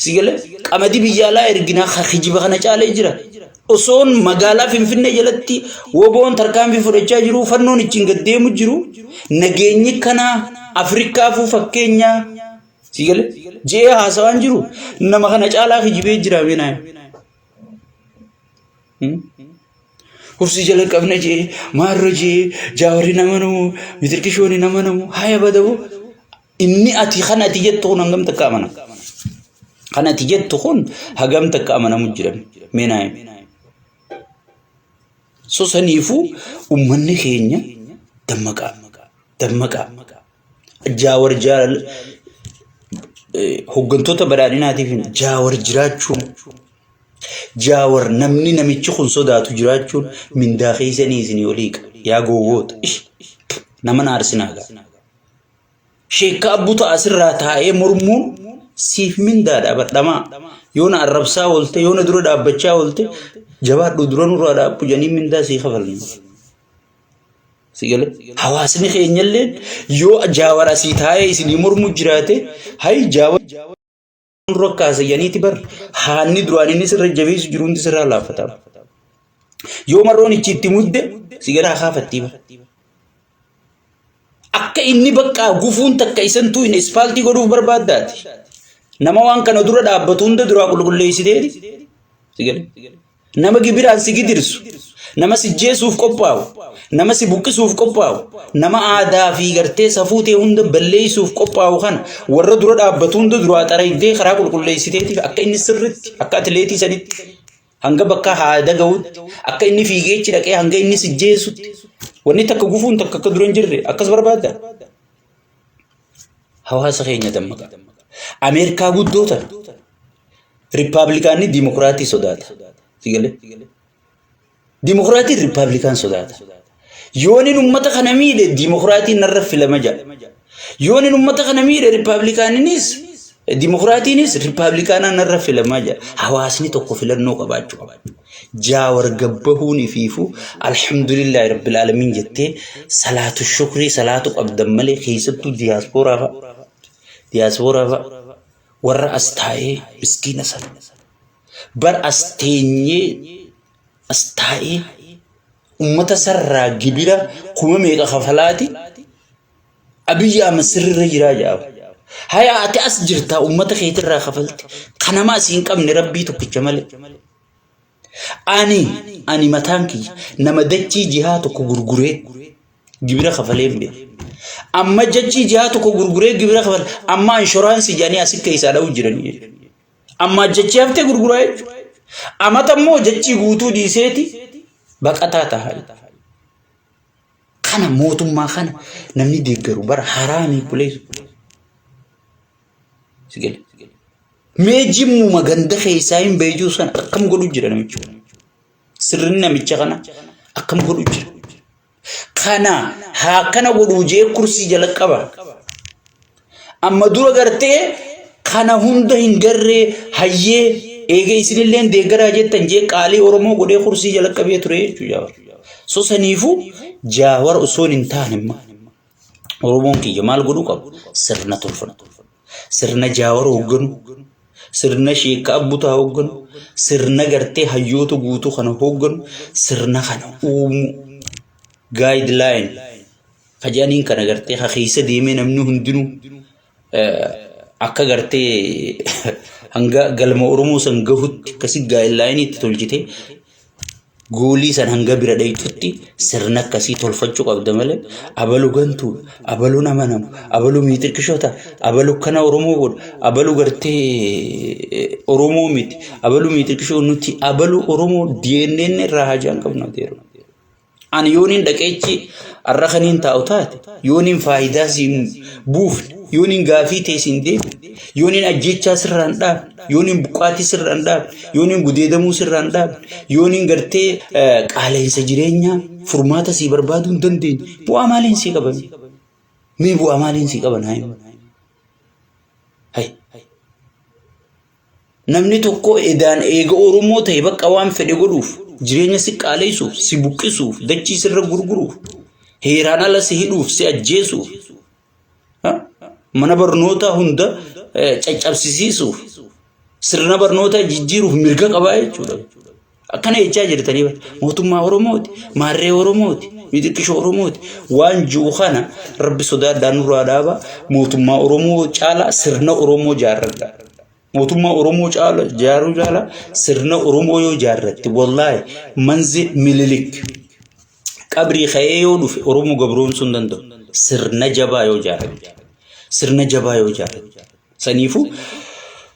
si galee qamadii biyya alaa erginaa kijiba kana caalee jira. Osoon magaalaa Finfinnee jalatti woboon tarkaanfii fudhachaa jiru fannoon ittiin gad deemu jiru nageenyi kana Afrikaafuu fakkeenyaa si galee je'ee haasawaan jiru nama kana caalaa kijibee jira meenaa. Kursii jala qabna jee maarra jee jaawarri nama namu mitirkishooni nama namu haya badabu inni ati kan ati jettu kun hangam takka amana kan ati jettu kun hagam takka amanamu jira meenaa so saniifuu ummanni keenya dammaqaa dammaqaa jaawar jaal hooggantoota badhaadhinaatiif jaawar jiraachuun Jaawar namni namichi kun sodaatu jiraachuun mindaa keessanii isinii olii qaba. Yaa gowwoota. Ish. Nama na aarsinaa gaa. Sheekka abbuta asirraa taa'ee mormuun siif mindaadha badhamaa. Yoo na arrabsaa oolte, yoo na dura dhaabbachaa oolte, jabaadhu dura nurraa dhaabbu jedhanii mindaa sii kafalni. Si galee? Hawaasni keenyallee yoo jaawar asii taa'ee isinii mormu jiraate, hayi jaawar. Nurra kaasa jedhaniiti bar haanni duraan inni sirra jabeessu jiru hundi sirraa laaffata. Yoo marroon ichi itti mudde si garaa kaafattii bar. Akka inni bakka gufuun takka isantuu hin ispaaltii godhuuf barbaaddaati. Nama waan kana dura dhaabbatu hunda duraa qulqulleessiteeti. Si galee? Nama gibiraan si gidirsu, nama si jeesuuf qophaa'u, nama si buqqisuuf qophaa'u, nama aadaa fi gartee safuu ta'e hunda balleessuuf qophaa'u kana warra dura dhaabbatu hunda duraa xaraydee karaa qulqulleessiteetiif akka inni sirritti akka atileetii sanitti hanga bakka haada gahutti akka inni fiigeechi dhaqee hanga inni si jeesutti wanni takka gufuun takka akka dura hin jirre akkas barbaadda. Hawaasa keenya dammaqa. Ameerikaa guddoo tana. Riippaabilikaanni Diimokiraatii sodaata. Si galee? Diimokiraatiin Riippaabilikaan sodaata. Yoonin uummata kana miidhe Diimokiraatiin narra filama jedha. Yoonin uummata kana miidhe Riippaabilikaaninis Dimokiraatiinis Rippaablikaanaan narra filamaa jira. Hawaasni tokko filannoo qabaachuu qaba. Jaawar gabbahuun ifiifuu alhamdulillaahi rabbil aalamiin jettee salaatu shukrii salaatu qabdan malee keessattuu diyaaspooraa fa'a. Diyaaspooraa fa'a warra as taa'ee miskiina sana. Bar as teenyee as taa'ee ummata sarraa gibira kuma meeqa kafalaati Abiyyi Ahmad sirriirra jiraa jedhama. Haya ati as jirtaa ummata keetirraa kafalte. Kanama asii hin qabne rabbii tokkicha malee. Ani mataan kiyya nama dachii jihaa tokko gurguree gibira kafalee hin beeku. Amma dachii jihaa tokko gurguree gibira kafale amma inshuraansii jedhanii asi keessaa dha'u jiranii jechuudha. Amma jechii haftee gurguraa jechuudha. Amata immoo jechii guutuu dhiiseeti baqataa ta'a. Kana mootummaa kana namni deeggaru bara haraamii buleessu. Sigale. Mee jimmuma ganda keessaa hin beekuu sana akkam godhu jira namichi kun. Sirni namicha kana akkam godhu jira. Kana haa kana godhuu jee kursii jala qaba. Amma dura gartee kana hunda hin garree hayyee eega isinilleen deeggaraa jettan jee qaalii Oromoo godhee kursii jala qabee ture jechuudha Jaawar. So saniifuu Jaawar osoo hin taane immoo Oromoon kiyya maal godhuu qaba? Sirna tolfatu. Sirna Jaawar hoogganu, sirna Sheekka Abbutaa hoogganu, sirna gartee hayyoota guutuu kana hoogganu, sirna kana uumuu. Guideline ka jedhaniin kana gartee ka keessa deemee namni hundinuu akka gartee hanga galma Oromoo san gahutti akkasi gaayinlaayinii itti tolchite goolii san hanga bira dhayxutti sirna akkasii tolfachuu qabda malee abalu gantuu abaluun amanamu abalu miixirqishoota abalu kana Oromoo godhu abalu gartee Oromoo miti abalu miixirqishoo nuti abalu Oromoo DNA irraa hajaan qabnu adeeru. Ani yooniin dhaqeechi arra kaniin taa'u taate, yooniin faayidaa siin buufne, yooniin gaafii ta'e siin deebine, yooniin ajjeechaa sirraa hin dhaabne, yooniin buqqaatii sirraa hin dhaabne, yooniin gudeedamuu sirraa hin dhaabne, yooniin gartee qaala'insa jireenyaa furmaata sii barbaaduu hin dandeenye, bu'aa maaliin sii qaban? Mee bu'aa maaliin sii qaban haa himu? Hay. Namni tokko edaan eega Oromoo ta'e bakka waan fedhe godhuuf, jireenya si qaaleessuuf, si buqqisuuf, dachii sirra gurguruuf, heeraan ala si hidhuuf, si ajjeesuuf, mana barnootaa hunda caccabsisiisuuf, sirna barnootaa jijjiiruuf mirga qabaa jechuudha. Akkana jechaa jirtanii bara. Mootummaa Oromooti, maarree Oromooti, mixiqqishoo Oromooti. Waan jiru kana rabbi sodaadhaan nurraa dhaaba. Mootummaa Oromoo caalaa sirna Oromoo jaarradha. Mootummaa Oromoo caala jaaruu caala sirna Oromoo yoo jaarratte wallaahi manzi mililik qabrii ka'ee yoo dhufe Oromoo gabroomsuu hin danda'u. Sirna jabaa yoo jaarratte. Sirna jabaa yoo jaarratte. Saniifuu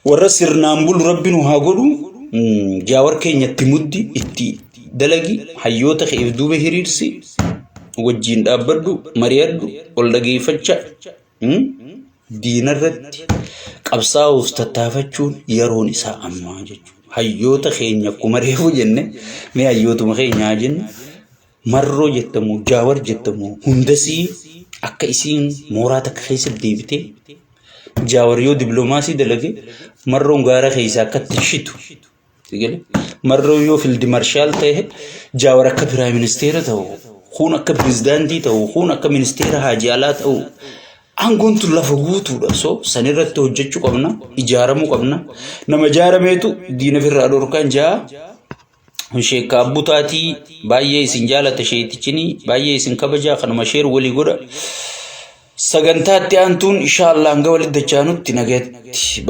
warra sirnaan bulu rabbi nu haa godhu. Jaawar keenya itti muddi itti dalagi hayyoota keef duuba hiriirsi wajjiin dhaabbadhu mari'adhu ol dhageeffacha diinarratti qabsaa'uuf tattaafachuun yeroon isaa ammaa jechuudha. Hayyoota keenya akkuma reefu jenne mee hayyootuma keenya haa jennu Marroo jettamu Jaawar jettamu hundasii akka isiin mooraa takka keessa deebitee Jaawar yoo dippiloomaasii dalage Marroon gaara keessaa akka itti shitu. Marroon yoo fildi marshaal ta'e Jaawar akka piraayim ministeera ta'u kuun akka pirezidaantii ta'u kuun akka ministeera haajii alaa ta'u aangoon tun lafa guutuudha. So sanirratti hojjechuu qabna ijaaramuu qabna nama ijaarameetu diina firraa dhorkaan ja'a. Sheekka Abbutaatii baay'ee isin jaalata sheetichini baay'ee isin kabajaa kanuma sheer walii godha. Sagantaa itti aantuun inshaa Allah hanga walitti dachaanutti nagayatti.